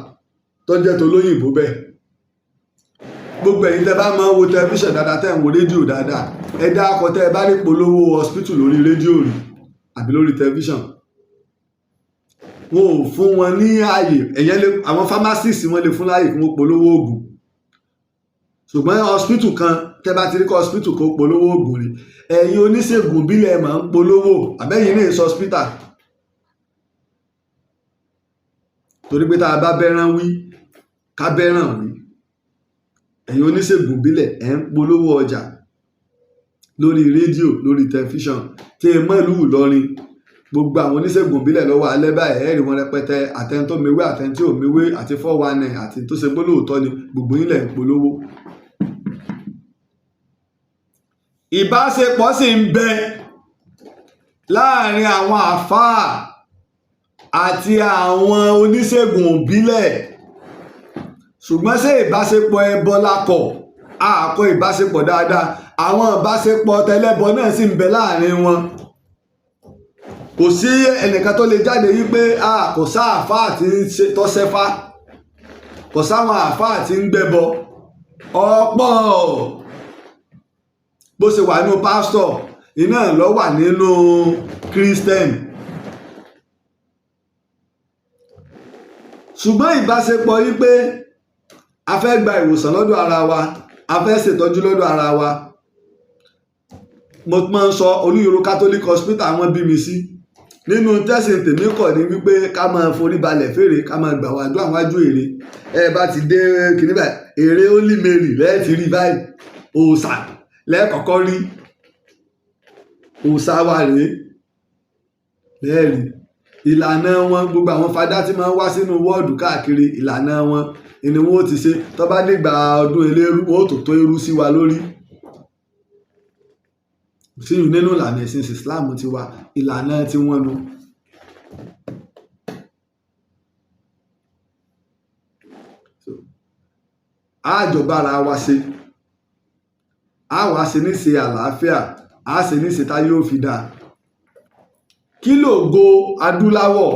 tó jẹ́ tolóyìnbó bẹ́ẹ̀. Gbogbo ẹ̀yin tẹ́ bá máa ń wo tẹlifíṣàn dáadáa, tẹ́ ń wo rédíò dáadáa, ẹ dákọ tẹ́ ẹ bá rí polówó hospital lórí rédíò rí àbí lórí tẹlifíṣàn, wọn ò fún wọn ní ààyè. Ẹ̀yẹn lè àwọn pharmacist wọn lè fún láàyè kí wọ́n polówó oògùn, ṣùgbọ́n hospital kan tẹ́ bá ti rí kọ́ hospital kó polówó oògùn rí, ẹ̀yin oníṣègùn ìbílẹ̀ máa ń polówó, àbẹ́yìn ní ìsọ hospital. Torí pé tá a bá bẹ́ràn wí ká bẹ́ràn wí, ẹ̀yin oníṣègùn ìbílẹ̀ ẹ̀ ń polówó ọjà lórí rédíò, lórí tẹlifíṣàn, tí ẹ mọ́ ìlú Ìlọrin. Gbogbo àwọn oníṣègùn ìbílẹ̀ lọ́wọ́ alẹ́ báyìí ẹ̀ rí wọn rẹpẹtẹ, àtẹni tó mewé, àtẹni tí ò mewé, àti 419, àti tó ṣe pé lóòótọ́ ni, gbogbo yín lẹ̀ ń polówó. Ìbáṣepọ̀ sì ń bẹ láàrin àwọn àfáà àti àwọn oníṣègùn ìbílẹ̀, ṣùgbọ́n ṣé ìbáṣepọ̀ ẹbọ lakọ̀? Àkọ́ ìbáṣepọ̀ dáadáa, àwọn ìbáṣepọ̀ tẹlẹ́bọ náà sì ń bẹ láàrin wọn. Kò sí ẹnìkan tó lè jáde wípé kò sá àfáà tí ń ṣe tọ́sẹ́fá, kò sáwọn àfáà tí ń gbẹbọ. Ọ̀pọ̀ bó ṣe wà nínú pásítọ̀ iná ló wà nínú kírísítẹ́nì. Ṣùgbọ́n ìbáṣepọ̀ wípé a fẹ́ gba ìwòsàn lọ́dọ̀ ara wa, a fẹ́ ṣètọ́jú lọ́dọ̀ ara wa. Mo máa ń sọ Olúyọ̀rọ̀ Catholic Hospital wọ́n bí mi sí. Nínú tẹ́sìn tèmi kọ̀ ní wípé ká máa forí balẹ̀ fèrè, ká máa gbà wá àdúrà wájú ère. Ẹ bá ti dé kìnní báyìí, ère Holy Mary lẹ́ẹ̀tì rí báyìí, òòṣà lẹ́ẹ̀kọ́kọ́ rí, òòṣà wa rèé lẹ́ẹ̀rí. Ìlànà wọn, gbogbo àwọn fadá tí máa ń wá sínú wọ́ọ̀dù káàkiri, ìlànà wọn ni wọ́n ó ti ṣe. Tó bá dìgbà ọdún eléérú, wọ́n ó tó tó eérú sí wa lórí. Kò sí yìí nínú ìlànà ẹ̀sìn Islam tiwa, ìlànà tí wọ́n nu. Àjọba ara wa ṣe, a wá ṣe ní ṣe àlàáfíà, a ṣe ní ṣe tá yóò fi dáa. Kí lògo adúláwọ̀?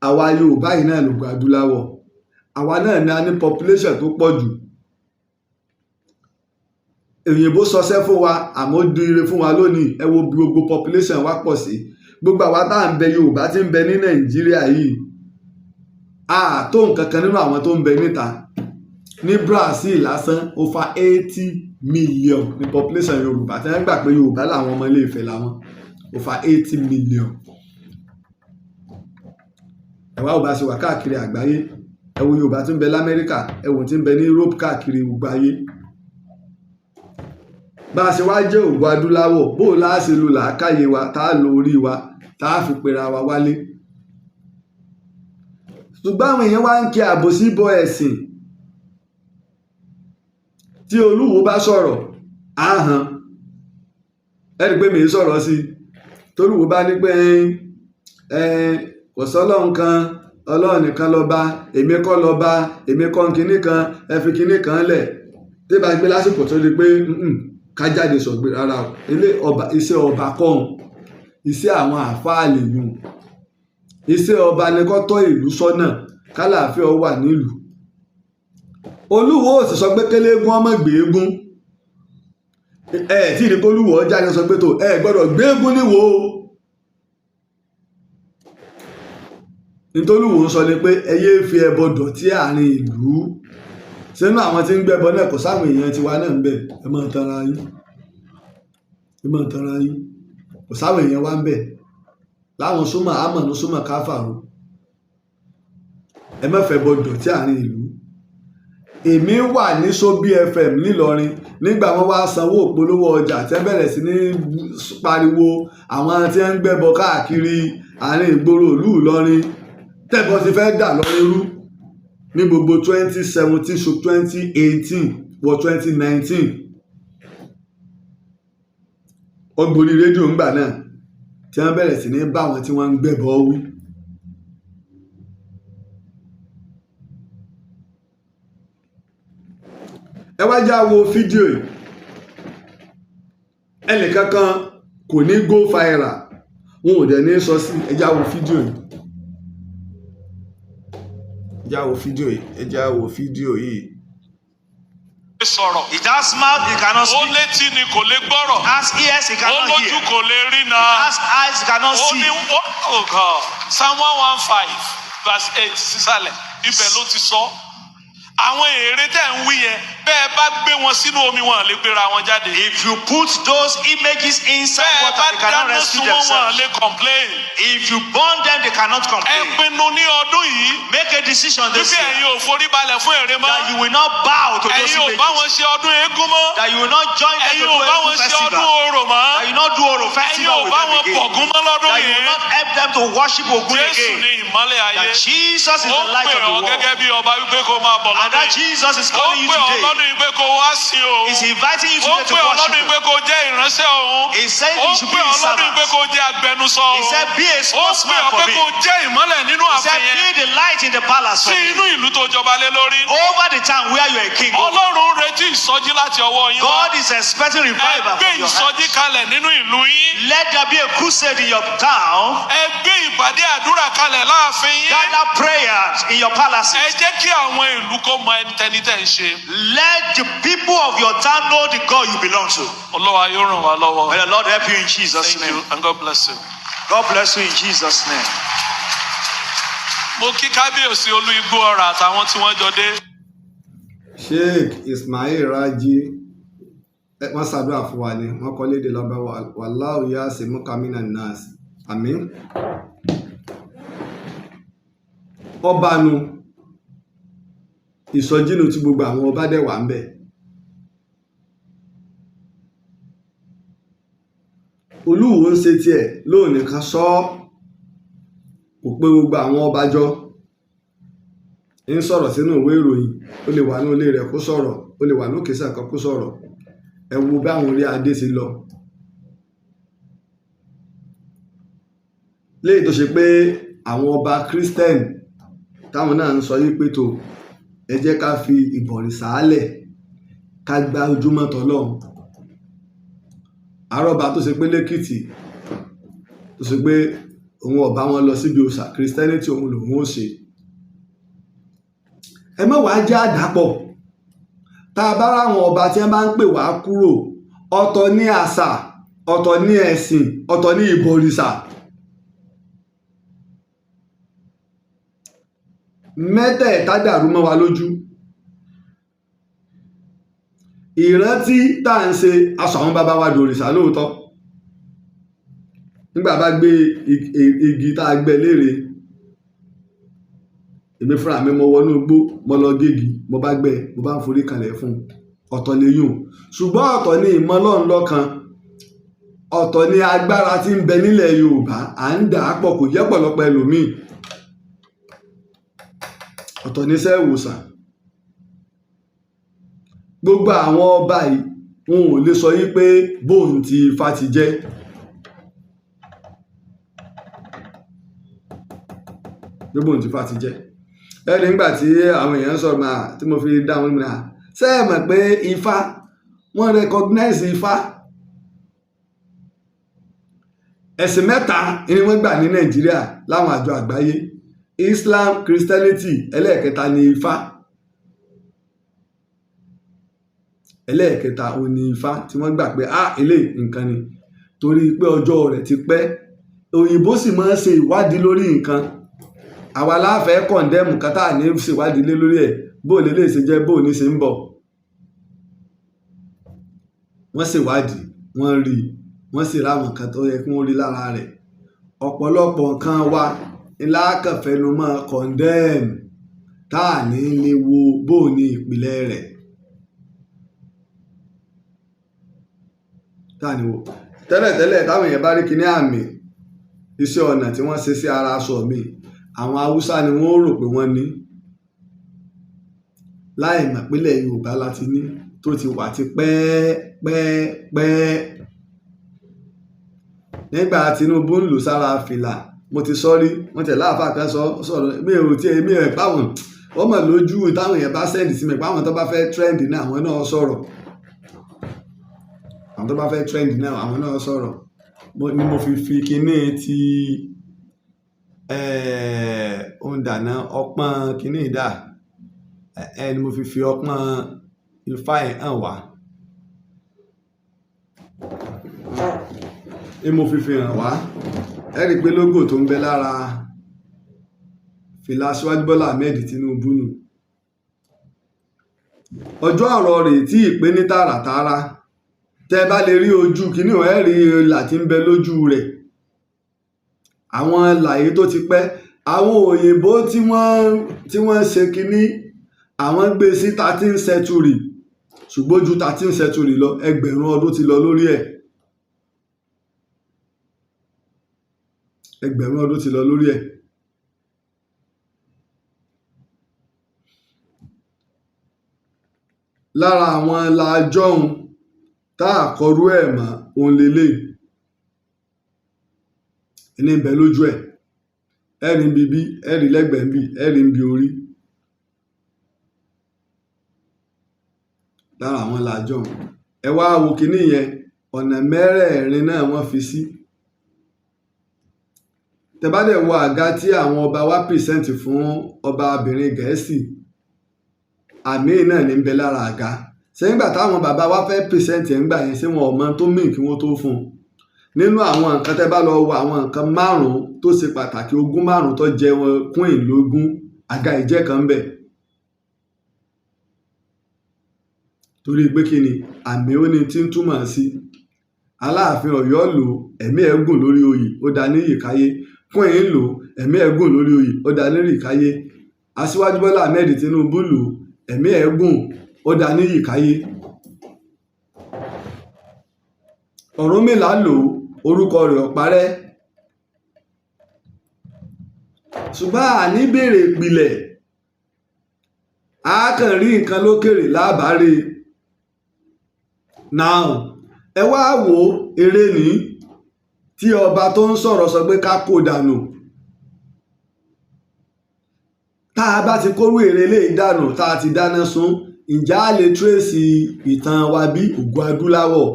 Àwa Yorùbá yìí náà lògo adúláwọ̀. Àwa náà ni a ní population tó pọ̀ jù. Òyìnbó sọsẹ́ fún wa, àmọ́ ó di ire fún wa lónìí. Ẹ wo bí gbogbo population wa pọ̀ sí. Gbogbo àwa tá à ń bẹ Yorùbá tí ń bẹ ní Nàìjíríà yìí, a tó nǹkan kan nínú àwọn tó ń bẹ níta. Ní Brazil lásán, over 80 million ní population Yorùbá tí wọ́n gbà pé Yorùbá làwọn ọmọ Ilé Ifẹ̀ làwọn, over 80 million. Ẹ wá ò bá ṣe wà káàkiri àgbáyé. Ẹ wo Yorùbá tí ń bẹ l'Amẹ́ríkà, ẹ wò tí ń bẹ ní Europe, káàkiri gbogbo ayé. Bá a ṣe wá jẹ́ ògo adúláwọ̀, bó o láà ṣe lo làákàyè wa, tá a lo orí wa, tá a fi pera wa wálé? Ṣùgbọ́n àwọn èèyàn wá ń kí àbòsí bọ ẹ̀sìn. Tí Olúwo bá sọ̀rọ̀, á hàn ẹni pé mi ń sọ̀rọ̀ sí i. Tolúwo bá ní pé kò sọ́lọ́run kan, Ọlọ́run nìkan lọ́ba, èmi kọ́ lọ́ba, èmi kọ́ kinní kan, ẹ fi kinní kan lẹ̀, tí bá gbé lásìkò tó di pé ká jáde sọ̀gbé rárá o, ilé ọba, iṣẹ́ ọba kọ́hún, iṣẹ́ àwọn àáfàá lè yùn. Iṣẹ́ ọba ni kó tọ́ ìlú sọ́nà, kálàáfíà ó wà nílùú. Olúwo ò sì sọ pé kéléégún ọmọ gbéégún. Ẹ tí ìdí kólúwo jáde sọ pé tó ẹ gbọ́dọ̀ gbéégún níwò o. Nítolúwo ń sọ ni pé ẹ yéé fi ẹbọ dọ̀tí àárín ìlú. Sínú àwọn tí ń gbẹ́bọ náà, kò sáwọn èèyàn tiwa náà ń bẹ. Ẹ máa tanra yín, ẹ máa tanra yín. Kò sáwọn èèyàn wa ń bẹ láwọn súnmọ́ àmọ̀nù súnmọ́ káfàró. Ẹ má fẹ́ bọ dọ̀tí àárín ìlú. Èmi wà ní Sobi FM nílọrin nígbà wọn wá sanwó òpolówó ọjà tí wọ́n bẹ̀rẹ̀ sí ní pariwo àwọn tí wọ́n ń gbẹ́bọ káàkiri àárín ìgboro ìlú Ìlọrin, tẹ́bọ ti fẹ́ dà lọ́rin rú ní gbogbo 2017 to 2018 wọ 2019. Ó gborí rédíò ńgbà náà tí wọ́n bẹ̀rẹ̀ sí ní bá àwọn tí wọ́n ń gbẹ́bọ wí. Ẹ wá já wo fídíò yìí. Ẹnìkankan kò ní go viral, wọn ò dẹ̀ ní sọ sí. Ẹ já wo fídíò yìí, ẹ já wo fídíò yìí, ẹ já wo fídíò yìí. Sọ̀rọ̀. It has mouth, it cannot Ó speak. létí ni, kò lè gbọ́rọ̀. Has ears, it Ó cannot lójú, hear. kò lè rí na. Has eyes, it cannot Ó see. ní, oh God, Psalm 115 verse 8 sísàlẹ̀, ibẹ̀ ló ti sọ. Àwọn ère tẹ̀ ń wí yẹn, bẹ́ẹ̀ bá gbé wọn sínú omi, wọn lè gbéra wọn jáde. If you put those images inside Bẹ́ẹ̀ water, bá they cannot dáná rescue sun wọn, wọn themselves. lè complain. If you burn them, they cannot Ẹ complain. pinnu ní ọdún yìí Make a decision this wípé year ẹ̀yin ò forí balẹ̀ fún ère mọ́. that you will not bow to those Ẹ̀yin ò bá wọn images. ṣe ọdún eégún mọ́. That you will not join them Ẹ̀yin to ò do bá Egun wọn ṣe festival. ọdún orò mọ́. That you will not do Oro Ẹ̀yin festival ò with bá them wọn again. bọ̀gún mọ́ lọ́dún That you yìí. will not help them to worship Ogun Jésù again. ni ìmọ́lẹ̀ ayé. That Jesus is Ó the light pè of the ọ́ world. gẹ́gẹ́ bí ọba wípé kó máa bọ̀ And lọ́dún that yìí. Jesus is Ó calling you pè ọ́ today. lọ́dún yìí pé kó wá sí òun. He's inviting you Ó today to pè ọ́ worship lọ́dún yìí him. pé kó jẹ́ ìránṣẹ́ òun. He said Ó you should pè be ọ́ his lọ́dún yìí pé servant. kó jẹ́ agbẹnusọ He òun. said, be a Ó pè spokesman ọ́ for pé me. kó jẹ́ ìmọ́lẹ̀ nínú He ààfin said, yẹn. be the light in the palace Sí for me. inú ìlú tó jọba lé lórí. Over the town where you are a king. Ọlọ́run ń retí ìsọjí láti ọwọ́ yín wá. God is expecting Ẹ revival gbé from your ìsọjí hands. kalẹ̀ nínú ìlú yín. Let there be a crusade in your town. Ẹ gbé ìpàdé àdúrà kalẹ̀ láàfin yín. Gather prayers in your Ẹ palaces. jẹ́ kí àwọn ìlú kó mọ ẹni tẹni tẹ̀ ń ṣe. Let the people of your town know the God you belong to. Olúwa yóò ràn wá lọ́wọ́. May the Lord help you in Jesus' Thank you name. and God bless you. God bless you in Jesus' name. Mo kí kábíyèsí Olú Igbó Ọrà àtàwọn tí wọ́n jọ dé. Sheikh Ismail Raji, wọ́n ṣàdúrà fún wa ni wọ́n kọ́ lédè lọ́ba. Wallahu yasimuka minan nas, àmín. Ọba nu ìsọjínú tí gbogbo àwọn ọba dẹ̀ wà ń bẹ̀. Olúwo ń ṣe tiẹ̀ lónìí kan sọ ọ́, kò pé gbogbo àwọn ọba jọ ń sọ̀rọ̀ sínú ìwé ìròyìn. Ó lè wà ní ilé rẹ̀ kó sọ̀rọ̀, ó lè wà lókè sàkàn kó sọ̀rọ̀. Ẹ wo báwọn orí adé ti lọ. Léyìí tó ṣe pé àwọn ọba Christian táwọn náà ń sọ yí pé tó, ẹ jẹ́ ká fi ìbọ̀rìṣà lẹ̀, ká gba ojúmọ́ tọlọ́run. Àrọ́ba tó ṣe pé lẹ́kìtì, tó ṣe pé òun ọba wọn lọ síbi òòṣà, Christianity òun lòun ó ṣe. Ẹ má wàá jẹ́ àdàpọ̀. Tá a bá ráwọn ọba tí wọ́n bá ń pè wá kúrò, ọ̀tọ̀ ní àṣà, ọ̀tọ̀ ní ẹ̀sìn, ọ̀tọ̀ ní ìbọ̀rìṣà. Mẹ́tẹ̀ẹ̀ta dàrú mọ́ wa lójú. Ìrántí tá à ń ṣe aṣọ àwọn bàbá wa dòrìṣà lóòótọ́. Nígbà bá gbé igi tá a gbẹ́ léèrè, èmi fúnra mi mo wọnú igbó, mo lọ gégi, mo bá gbẹ́, mo bá ń forí kalẹ̀ fún un. Ọ̀tọ̀ lèyùn, ṣùgbọ́n ọ̀tọ̀ ni ìmọ̀ Ọlọ́run lọ́kan, ọ̀tọ̀ ni agbára tí ń bẹ nílẹ̀ Yorùbá, à ń dà á pọ̀, kò yẹ pọ̀lọpọ̀ ẹlòmíì. Ọ̀tọ̀ ní iṣẹ́ ìwòsàn. Gbogbo àwọn ọba yìí wọn ò lè sọ yí pé bóun ti Ifá ti jẹ́. Pé bóun ti Ifá ti jẹ́. Ẹni nígbà tí àwọn èèyàn sọ̀rọ̀ máa tí mo fi dá wọn lóhùn, ṣé ẹ mọ̀ pé Ifá, wọ́n recognize Ifá. Ẹ̀sìn mẹ́ta ni wọ́n gbà ní Nàìjíríà láwọn àjọ àgbáyé: Islam, Christianity, ẹlẹ́ẹ̀kẹta ni Ifá. Ẹlẹ́ẹ̀kẹta òun ni Ifá tí wọ́n gbà pé eléyìí nǹkan ni, torí pé ọjọ́ rẹ̀ ti pẹ́. Òyìnbó sì máa ń ṣe ìwádìí lórí nǹkan. Àwa la fẹ́ kọ̀ndẹ́mù kan tá à ní ṣèwádìí lé lórí ẹ̀, bó lè lè ṣe jẹ́, bó ní ṣe ń bọ̀. Wọ́n ṣèwádìí, wọ́n rí, wọ́n sì ráwọn nǹkan tó yẹ kí wọ́n rí lára rẹ̀. Ọ̀pọ̀lọpọ̀ nǹkan wa ńlá kàn fẹnu mọ́ kọ̀ndẹ́mù tá à ní lè wo bó ní ìpìlẹ̀ rẹ̀. Tá à ní wo. Tẹ́lẹ̀tẹ́lẹ̀ táwọn èèyàn bá rí kíní àmì iṣẹ́ ọnà tí wọ́n ṣe sí ara aṣọ mi, àwọn Haúsá ni wọ́n rò pé wọ́n ní. Láì mọ̀ pé ilẹ̀ Yorùbá la ti ní, tó ti wà ti pẹ́ pẹ́ pẹ́. Nígbà Tinubu ń lò sára fìlà, mo ti sọ rí, wọ́n tẹ̀ láàfáà kan sọ̀rọ̀, mi ò tiẹ̀, mi ò bá wọn. Wọ́n mọ̀ lójú táwọn èèyàn bá send sí mi pé àwọn tó bá fẹ́ trend náà, àwọn náà sọ̀rọ̀. Àwọn tó bá fẹ́ trend náà, àwọn náà sọ̀rọ̀. Ni mo fi fi kíní ti, ohun dàná ọpọ́n kíní ìdá. Ni mo fi fi ọpọ́n Ifá yẹn hàn wá. Ni mo fi fi hàn wá. Ẹ rí i pé logo tó ń bẹ lára fìlà Aṣíwájú Bọ́lá Ahmed Tinubu nù. Ọjọ́ ọ̀rọ̀ rẹ̀ tí ì pé ní tààràtààrà. Tẹ́ bá lè rí ojú kíní, ẹ rí ìlà tí ń bẹ lójú rẹ̀. Àwọn ìlà yìí tó ti pẹ́. Àwọn òyìnbó tí wọ́n ṣe kíní, àwọn gbé sí 13th century, ṣùgbọ́n ju 13th century lọ, ẹgbẹ̀rún ọdún ti lọ lórí ẹ̀. Ẹgbẹ̀rún ọdún ti lọ lórí ẹ̀. Lára àwọn làjọ́un tá a kọrú ẹ̀ mọ́ òun lélẹ̀. Ẹni ń bẹ lójú ẹ̀. Ẹ rí ń bí, ẹ rí lẹ́gbẹ̀ẹ́ ń bí, ẹ rí ń bí orí. Lára àwọn làjọ́un. Ẹ wá wo kíní yẹn, ọ̀nà mẹ́rẹ̀ẹ̀rin náà wọ́n fi sí. Tẹ bá dẹ̀ wo àga tí àwọn ọba wa present fún ọba obìnrin Gẹ̀ẹ́sì, àmì náà ní ń bẹ lára àga. Ṣé nígbà táwọn bàbá wa fẹ́ present ẹ̀ ńgbà yẹn, ṣé wọn ò mọ tó mean kí wọ́n tó fún un? Nínú àwọn nǹkan tẹ bá lọ wo àwọn nǹkan márùn-ún tó ṣe pàtàkì, ogún márùn-ún tó jẹ wọn queen lógún, àga ìjẹ́ kan ń bẹ. Torí pé kí ni àmì ó ní tí ń túmọ̀ sí. Aláàfin Ọ̀yọ́ lò, ẹ̀mí ẹ̀ gùn lórí oyè, ó da níyì káyé. Queen lò, ẹ̀mí ẹ̀ gùn lórí oyè, ó da níyì káyé. Aṣíwájú Bọ́lá Ahmed Tinubu lò, ẹ̀mí ẹ̀ gùn, ó da níyì káyé. Ọ̀rúnmìlà lò, orúkọ rẹ̀ ò parẹ́. Ṣùgbọ́n àní béèrè ìpìlẹ̀. A kàn rí nǹkan lókèrè lábàárẹ̀. Now, ẹ wá wo eré ní Tí ọba tó ń sọ̀rọ̀ sọ pé ká kó dànù, tá a bá ti kórú ère lè dànù, tá a ti dáná sun, ǹjẹ́ a lè trace ìtàn wa bí ògo adúláwọ̀?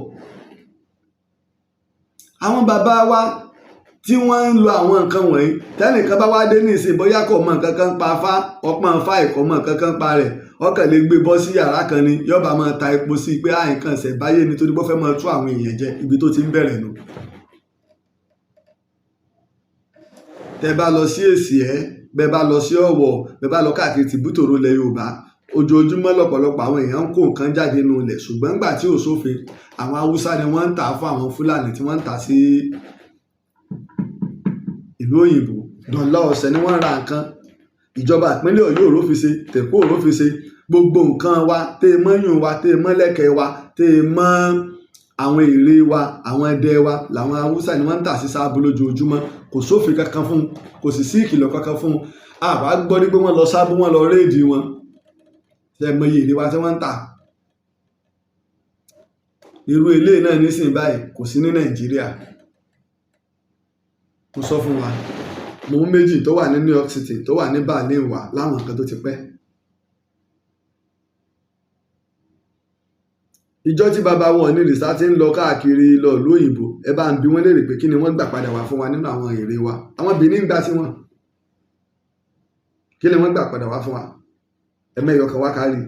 Àwọn bàbá wa tí wọ́n ń lo àwọn nǹkan wọ̀nyí, tẹ́nìkan bá wá dé nísìnyí, bóyá kò mọ nǹkan kan pa fá ọpọ́n fá, ìkọ́ mọ nǹkan kan pa rẹ̀, ọkàn lè gbé bọ́ sí yàrá kan ni, yọba máa ta epo sí i pé à nǹkan ṣẹ̀báyé, nítorí bó fẹ́ máa tú àwọn èèyàn jẹ. Ibi tó ti ń bẹ̀rẹ̀ nù. Tẹ́ bá lọ sí Èsì ẹ́, bẹ́ẹ̀ bá lọ sí Ọ̀wọ̀, bẹ́ẹ̀ bá lọ káàkiri tìbútòrò ilẹ̀ Yorùbá, ojoojúmọ́ lọ́pọ̀lọpọ̀ àwọn èèyàn ń kó nǹkan jáde nínú ilẹ̀. Ṣùgbọ́n nígbà tí ò sófin, àwọn Haúsá ni wọ́n ń tà fún àwọn Fúlàní tí wọ́n ń tà sí ìlú òyìnbó. Dọ̀là ọ̀sẹ̀ ni wọ́n ra nǹkan. Ìjọba ìpínlẹ̀ Ọ̀yọ́ ò rófin ṣe, tèkó ò rófin ṣe. Gbogbo nǹkan wa, tẹ́ ẹ mọ́ yùn wa, tẹ́ ẹ mọ́ lẹ́kẹ̀ẹ́ wa, tẹ́ ẹ mọ́ àwọn ère wa, àwọn ẹdẹ wa, làwọn Haúsá ni wọ́n ń tà sí Sáàbù lójoojúmọ́. Kò sófin kankan fún un, kò sì sí ìkìlọ̀ kankan fún un. Àwa gbọ́ ní pé wọ́n lọ Sáàbù, wọ́n lọ réèdì wọn. Ṣe mọ iye ère wa tí wọ́n ń tà? Irú eléyìí náà nísìnyí báyìí kò sí ní Nàìjíríà. Mo sọ fún wa, mo mú méjì tó wà ní New York City, tó wà ní Berlin wà láwọn nǹkan tó ti pẹ́. Ìjọ tí bàbá wọn ní rìsá ti ń lọ káàkiri lọ ìlú òyìnbó, ẹ bá ń bi wọ́n léèrè pé kí ni wọ́n gbà padà wá fún wa nínú àwọn ère wa. Àwọn Benin ń gbà sí wọn, kí ni wọ́n gbà padà wá fún wa? Ẹ mẹ́yọ kan wá kárí.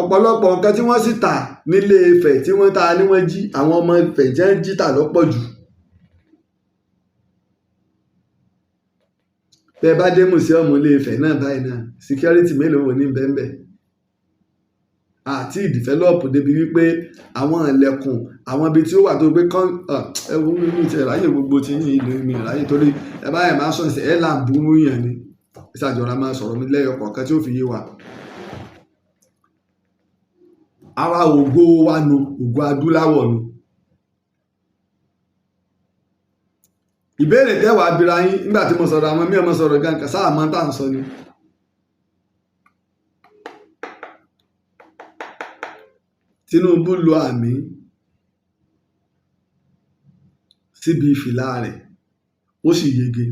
Ọ̀pọ̀lọpọ̀ nǹkan tí wọ́n sì tà nílé Ifẹ̀ tí wọ́n ta ni wọ́n jí, àwọn ọmọ Ifẹ̀ jẹ́ ń jí tà lọ́pọ̀ jù. Bẹ́ẹ̀ bá dé mùsíọ̀mù ilé Ifẹ̀ náà báyìí náà, security mélòó wò ní bẹ́ẹ̀nbẹ́ẹ̀? Àti ìdìfẹ́lọ́pù débi wípé àwọn ilẹ̀kùn, àwọn ibi tí ó wà tó gbé kán, ẹ wo mi ti ráyè gbogbo tí yín ìlú mi ráyè, torí ẹ báyìí máa sọ ẹ là ń burú yàn ni. Ìsàjọra máa sọ̀rọ̀ mi lẹ́yọ kọ̀ọ̀kan tí ó fi yé wa. Ara ògo wa nu, ògo adúláwọ̀ nu. Ìbéèrè tẹ́wàá abira yín nígbà tí mo sọ̀rọ̀, àwọn míì ọmọ sọ̀rọ̀ gan kan sáà mọ́ tá à ń sọ ni. Tinubu lo àmì síbi ìfìlà rẹ̀, ó sì yege.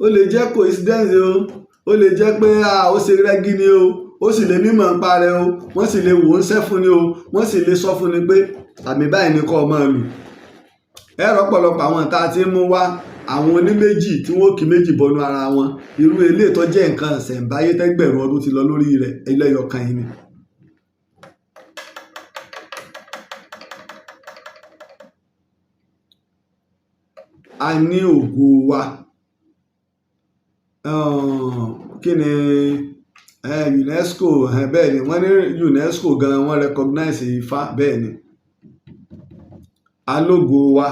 Ó lè jẹ́ coincidence o, ó lè jẹ́ pé ó ṣe rẹ́gí ni o, ó sì lè nímọ̀ nípa rẹ̀ o, wọ́n sì lè wò ó ń ṣẹ́ fún ni o, wọ́n sì lè sọ fún ni pé àmì báyìí ni kó o máa lò. Ẹ rọ́pọ̀lọpọ̀ àwọn tá a ti ń mú wá, àwọn oníméjì tí wọ́n kì méjì bọnú ara wọn, irú eléyìí tó jẹ́ nǹkan ìṣẹ̀ǹbáyé tẹ́gbẹ̀rún ọdún ti lọ lórí rẹ̀, ẹlẹ́yọkan yìí ni. A ní ògo wa. Kí ni UNESCO? Bẹ́ẹ̀ ni, wọ́n ní UNESCO gan wọ́n recognize Ifá. Bẹ́ẹ̀ ni, alógo wa,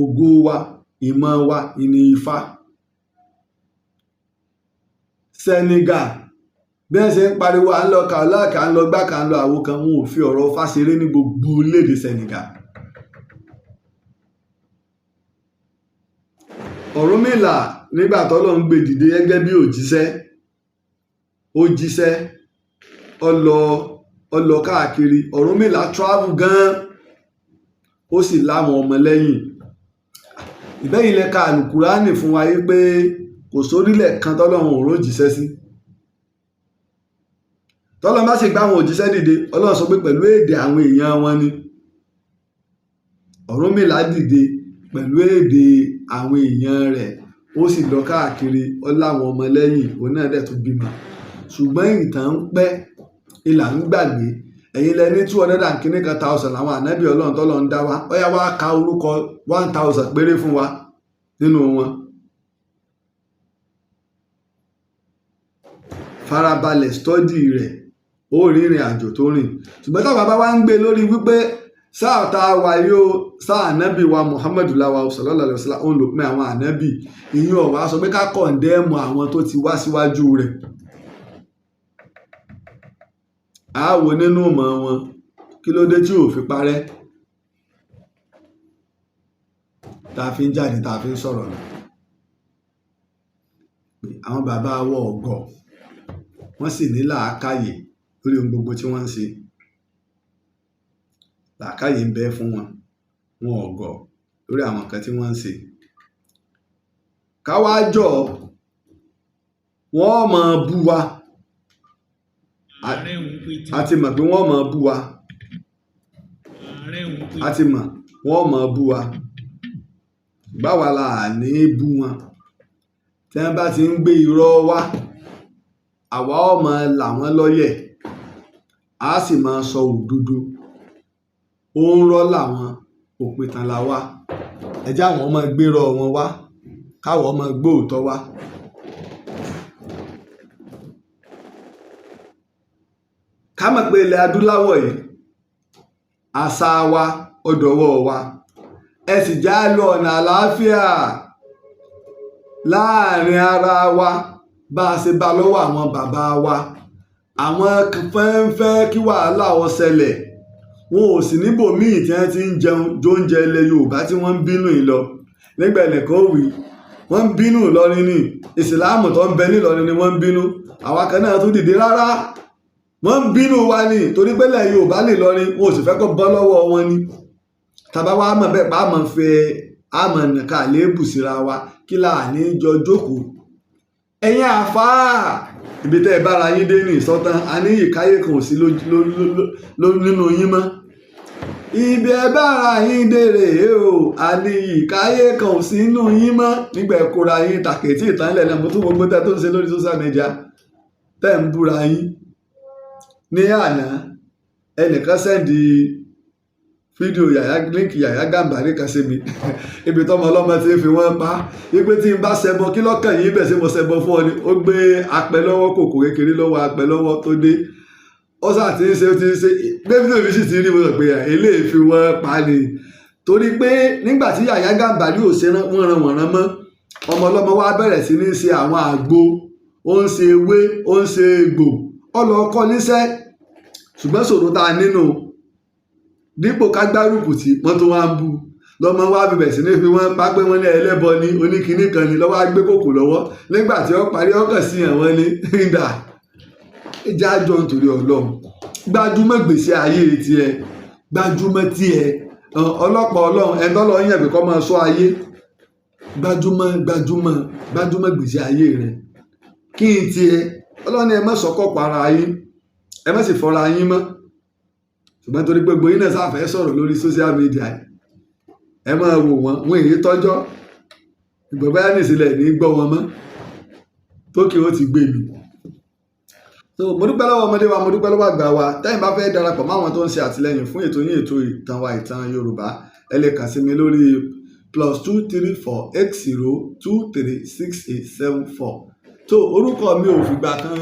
ògo wa, ìmọ̀ wa ìní Ifá. Senegal, bí wọ́n ṣe ń pariwo à ń lọ Kaolack, à ń lọ gbá kan, à ń lọ àwo kan, wọn ò fi ọ̀rọ̀ Ifá ṣeré ní gbogbo orílẹ̀-èdè Senegal. Ọ̀rúnmìlà nígbà tọ́lọ́run gbé dìde gẹ́gẹ́ bí òjíṣẹ́, ó jíṣẹ́, ó lọ káàkiri. Ọ̀rúnmìlà travel gan, ó sì láwọn ọmọ lẹ́yìn. Ìbẹ́yìn lẹ ka Àlùkùránì fún wa yí pé kò sórílẹ̀ kan tọ́lọ́run ò rójíṣẹ́ sí. Tọ́lọ́run bá sì gbá àwọn òjíṣẹ́ dìde, Ọlọ́run sọ pé pẹ̀lú èdè àwọn èèyàn wọn ni. Ọ̀rúnmìlà dìde pẹ̀lú èdè àwọn èèyàn rẹ̀, ó sì lọ káàkiri, ó láwọn ọmọ lẹ́yìn, òun náà dẹ̀ tún bímọ. Ṣùgbọ́n ìtàn ń pẹ́, ìlà ń gbàgbé. Ẹ̀yin lẹ ní 200 and kìíní kan thousand làwọn ànábì Ọlọ́run tọ́lọ́run dá wa. Ó yá wá ka orúkọ 1,000 péré fún wa nínú wọn. Farabalẹ̀ stọ́dì rẹ̀, ó rí ìrìn àjò tó rìn. Ṣùgbọ́n táwa bá wá ń gbé lórí wípé sáà tá a wà yóò sáà ànábì wa Muhammadu lawa sallallahu alaihi wasallam, òun ló pin àwọn ànábì. Ìyẹn ò wá sọ pé ká kọ̀ǹdẹ́mù àwọn tó ti wá síwájú rẹ̀. A wò nínú ìmọ̀ wọn, kí ló dé tí ò fi parẹ́? Tá a fi ń jáde, tá a fi ń sọ̀rọ̀ lọ. Àwọn bàbá wọ ọ̀gọ̀. Wọ́n sì ní làákàyè lórí ohun gbogbo tí wọ́n ń ṣe. Làákàyè ń bẹ fún wọn, wọn ò gọ̀ lórí àwọn nǹkan tí wọ́n ń ṣe. Káwá jọ, wọ́n máa bú wa. Ààrẹ ń pìtàn. A ti mọ̀ pé wọ́n máa bú wa. Ààrẹ ń A pìtàn. ti mọ̀ wọ́n máa bú wa, báwa la ní bú wọn. Tí wọ́n bá ti ń gbé irọ́ wá, àwa ó máa là wọ́n lọ́yẹ̀, á sì máa sọ òdodo. Ó ń rọ́ làwọn, òpìtàn là wá. Ẹ jẹ́ àwọn máa gbérọ́ wọn wá, káwọn máa gbóòótọ́ wá. Ká mọ̀ pé ilẹ̀ adúláwọ̀ yìí, àṣà wa ó dọwọ́ wa. Ẹ sì já lọ ọ̀nà àlàáfíà láàrin ara wa bá a ṣe bá lọ́wọ́ àwọn bàbá wa. Àwọn fẹ́ńfẹ́ kí wàhálà ó ṣẹlẹ̀, wọn ò sì níbòmíì tí wọ́n ti ń jẹun jóúnjẹ ilẹ̀ Yorùbá tí wọ́n ń bínú yìí lọ. Nígbà ẹnìkan ó wí, wọ́n ń bínú Ìlọrin ni, ìsìláàmù tó ń bẹ nílọrin ni wọ́n ń bínú. Àwa kan náà tún dìde, rárá, wọ́n ń bínú wa ni, torí pé ilẹ̀ Yorùbá lè lọrin, wọn ò sì fẹ́ kó bọ́ lọ́wọ́ wọn ni. Tàbá wa mọ̀ bẹ́ẹ̀ pa, àmọ̀ fẹ́ àmọ̀ nìka àléébù síra wa, kí là ní jọ jókòó. Ẹ̀yin àfáà, ibi tẹ́ ẹ bára yín dé ní ìsọ̀tàn, a ní ìkáyé kan ò sí nínú yín mọ́. Ibi ẹ bára yín dé rèé o, a ní ìkáyé kan ò sí nínú yín mọ́. Nígbà ẹ kóra yín tàkìtì ìtànlẹ̀ náà, mo tún gbogbo tẹ́ tó ń ṣe lórí social media tẹ́ ń búra yín. Ní àná, ẹnìkan send fídíò Yàyà, link Yàyà Gàmbàrí kan sí mi, ibi tọmọ ọlọ́mọ ti ń fi wọ́n pa wípé tí n bá ṣẹbọ, kí lọ́kàn yín bẹ̀ sí mo ṣẹbọ fún ọ ni. Ó gbé apẹ lọ́wọ́, kòkò kékeré lọ́wọ́, apẹ lọ́wọ́ tó dé, ó sà ti ń ṣe, ó ti ń ṣe bébí tó fi sì ti rí. Mo sọ pé eléyìí fi wọ́n pa ni, torí pé nígbà tí Yàyà Gàmbàrí ò ṣe wọ́nranwọ̀nran mọ́, ọmọ ọlọ́mọ wa bẹ̀rẹ̀ sí ní ṣe àwọn àgbo, ó ń ṣe ewé, ó ń ṣe egbò, ó lọ kọ́ níṣẹ́. Ṣùgbọ́n ṣòro tá a nínú, dípò ká gbárùkù tí wọ́n tún wá ń bu lọ́mọ wa bẹ̀rẹ̀ sí ní fi wọ́n pa pé wọ́n ní ẹlẹ́bọ ní oníkinní kan ní lọ́wọ́ á gbé kòkò lọ́wọ́. Nígbà tí ó parí, ọkàn sí àwọn ní ìdá ìjà àjọ. Nítorí Ọlọ́run, gbájúmọ́ gbèsè ayé tiẹ̀, gbájúmọ́ tiẹ̀. Ọlọ́pàá Ọlọ́run ẹni tọ́lọ́ yàn pé kó máa sọ ayé, gbájúmọ́, gbájúmọ́, gbájúmọ́ gbèsè ayé rẹ̀. Kí n tiẹ̀, Ọlọ́run ní ẹ má sọkọ̀ para yín, ẹ má sì fọra yín mọ́. Ṣùgbọ́n torí pé gbogbo yín náà sáfẹ́ sọ̀rọ̀ lórí social media, ẹ máa wò wọ́n, wọn èyí tọ́jọ́ ìgbà báyà nìsílẹ̀ ní gbọ́ wọn mọ́ tókè ó ti gbé mi. So mo dúpẹ́ lọ́wọ́ ọmọdé wa, mo dúpẹ́ lọ́wọ́ àgbà wa. Tẹ́yìn bá fẹ́ darapọ̀ mọ́ àwọn tó ń ṣe àtìlẹ́yìn fún ètò yín, ètò ìtàn wa, ìtàn Yorùbá, ẹ lè kàn sí mi lórí +234 802 368 74. Tó orúkọ mi ò fìgbà kan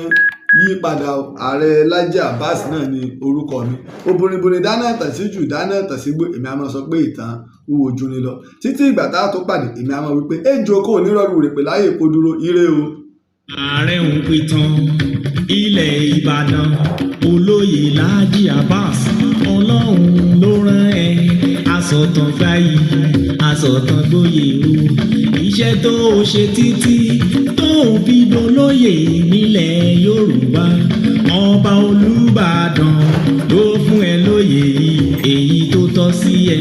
yí padà, Ààrẹ Laji Abbas náà ni orúkọ mi. Obìnrin dáná tàṣíjù dáná tàṣígbó, èmi a máa sọ pé ìtàn wúwo jù ni lọ. Títí ìgbà tá a tó pàdé, èmi a máa wí pé ejò kò ní rọrùn rè pé láyè kó dúró. Ire o. Ààrẹ ń pìtàn ilẹ̀ Ìbàdàn, olóyè Laji Abbas, Ọlọ́run ló rán ẹ. Asọ̀tàn gbayì, asọ̀tàn gboyè o. Iṣẹ́ tó o ṣe títí tó o fi dolóyè nílẹ̀ Yorùbá, ọba Olúbàdàn ló fún ẹ lóyè èyí tó tọ́ sí ẹ.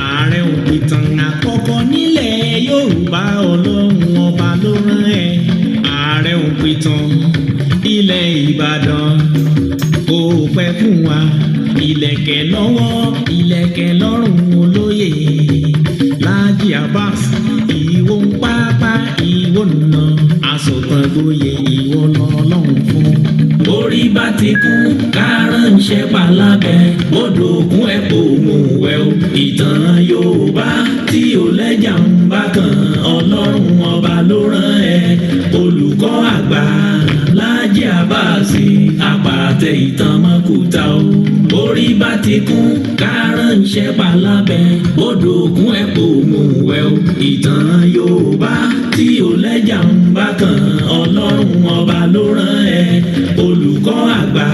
Ààrẹ òpìtàn àkọ́kọ́ nílẹ̀ Yorùbá, Ọlọ́run ọba ló rán ẹ. Ààrẹ òpìtàn ilẹ̀ Ìbàdàn, kò pẹ́ fún wa. Ìlẹ̀kẹ̀ lọ́wọ́, ìlẹ̀kẹ̀ lọ́rùn, olóyè Laji Abbas, ìwọ ń pápá, ìwọ nà asọ̀tàn gboyè, ìwọ lọ́lọ́run fún. Orí bá ti kún kárànṣẹ́ palábẹ́ odò ògùn ẹ̀ kò mú wẹ̀ o. Ìtàn Yorùbá tí ò lẹ́jà ń bá kan, Ọlọ́run ọba ló rán ẹ. Olùkọ́ àgbà Laji Abbas, àpàtẹ ìtàn mọ́kúta o. Orí bá ti kún kárànṣẹ́ palábẹ́ odò ògùn ẹ̀ kò mú wẹ̀ o. Ìtàn Yorùbá tí ò lẹ́jà ń bá kan, Ọlọ́run ọba ló rán ẹ. Olùkọ́ àgbà.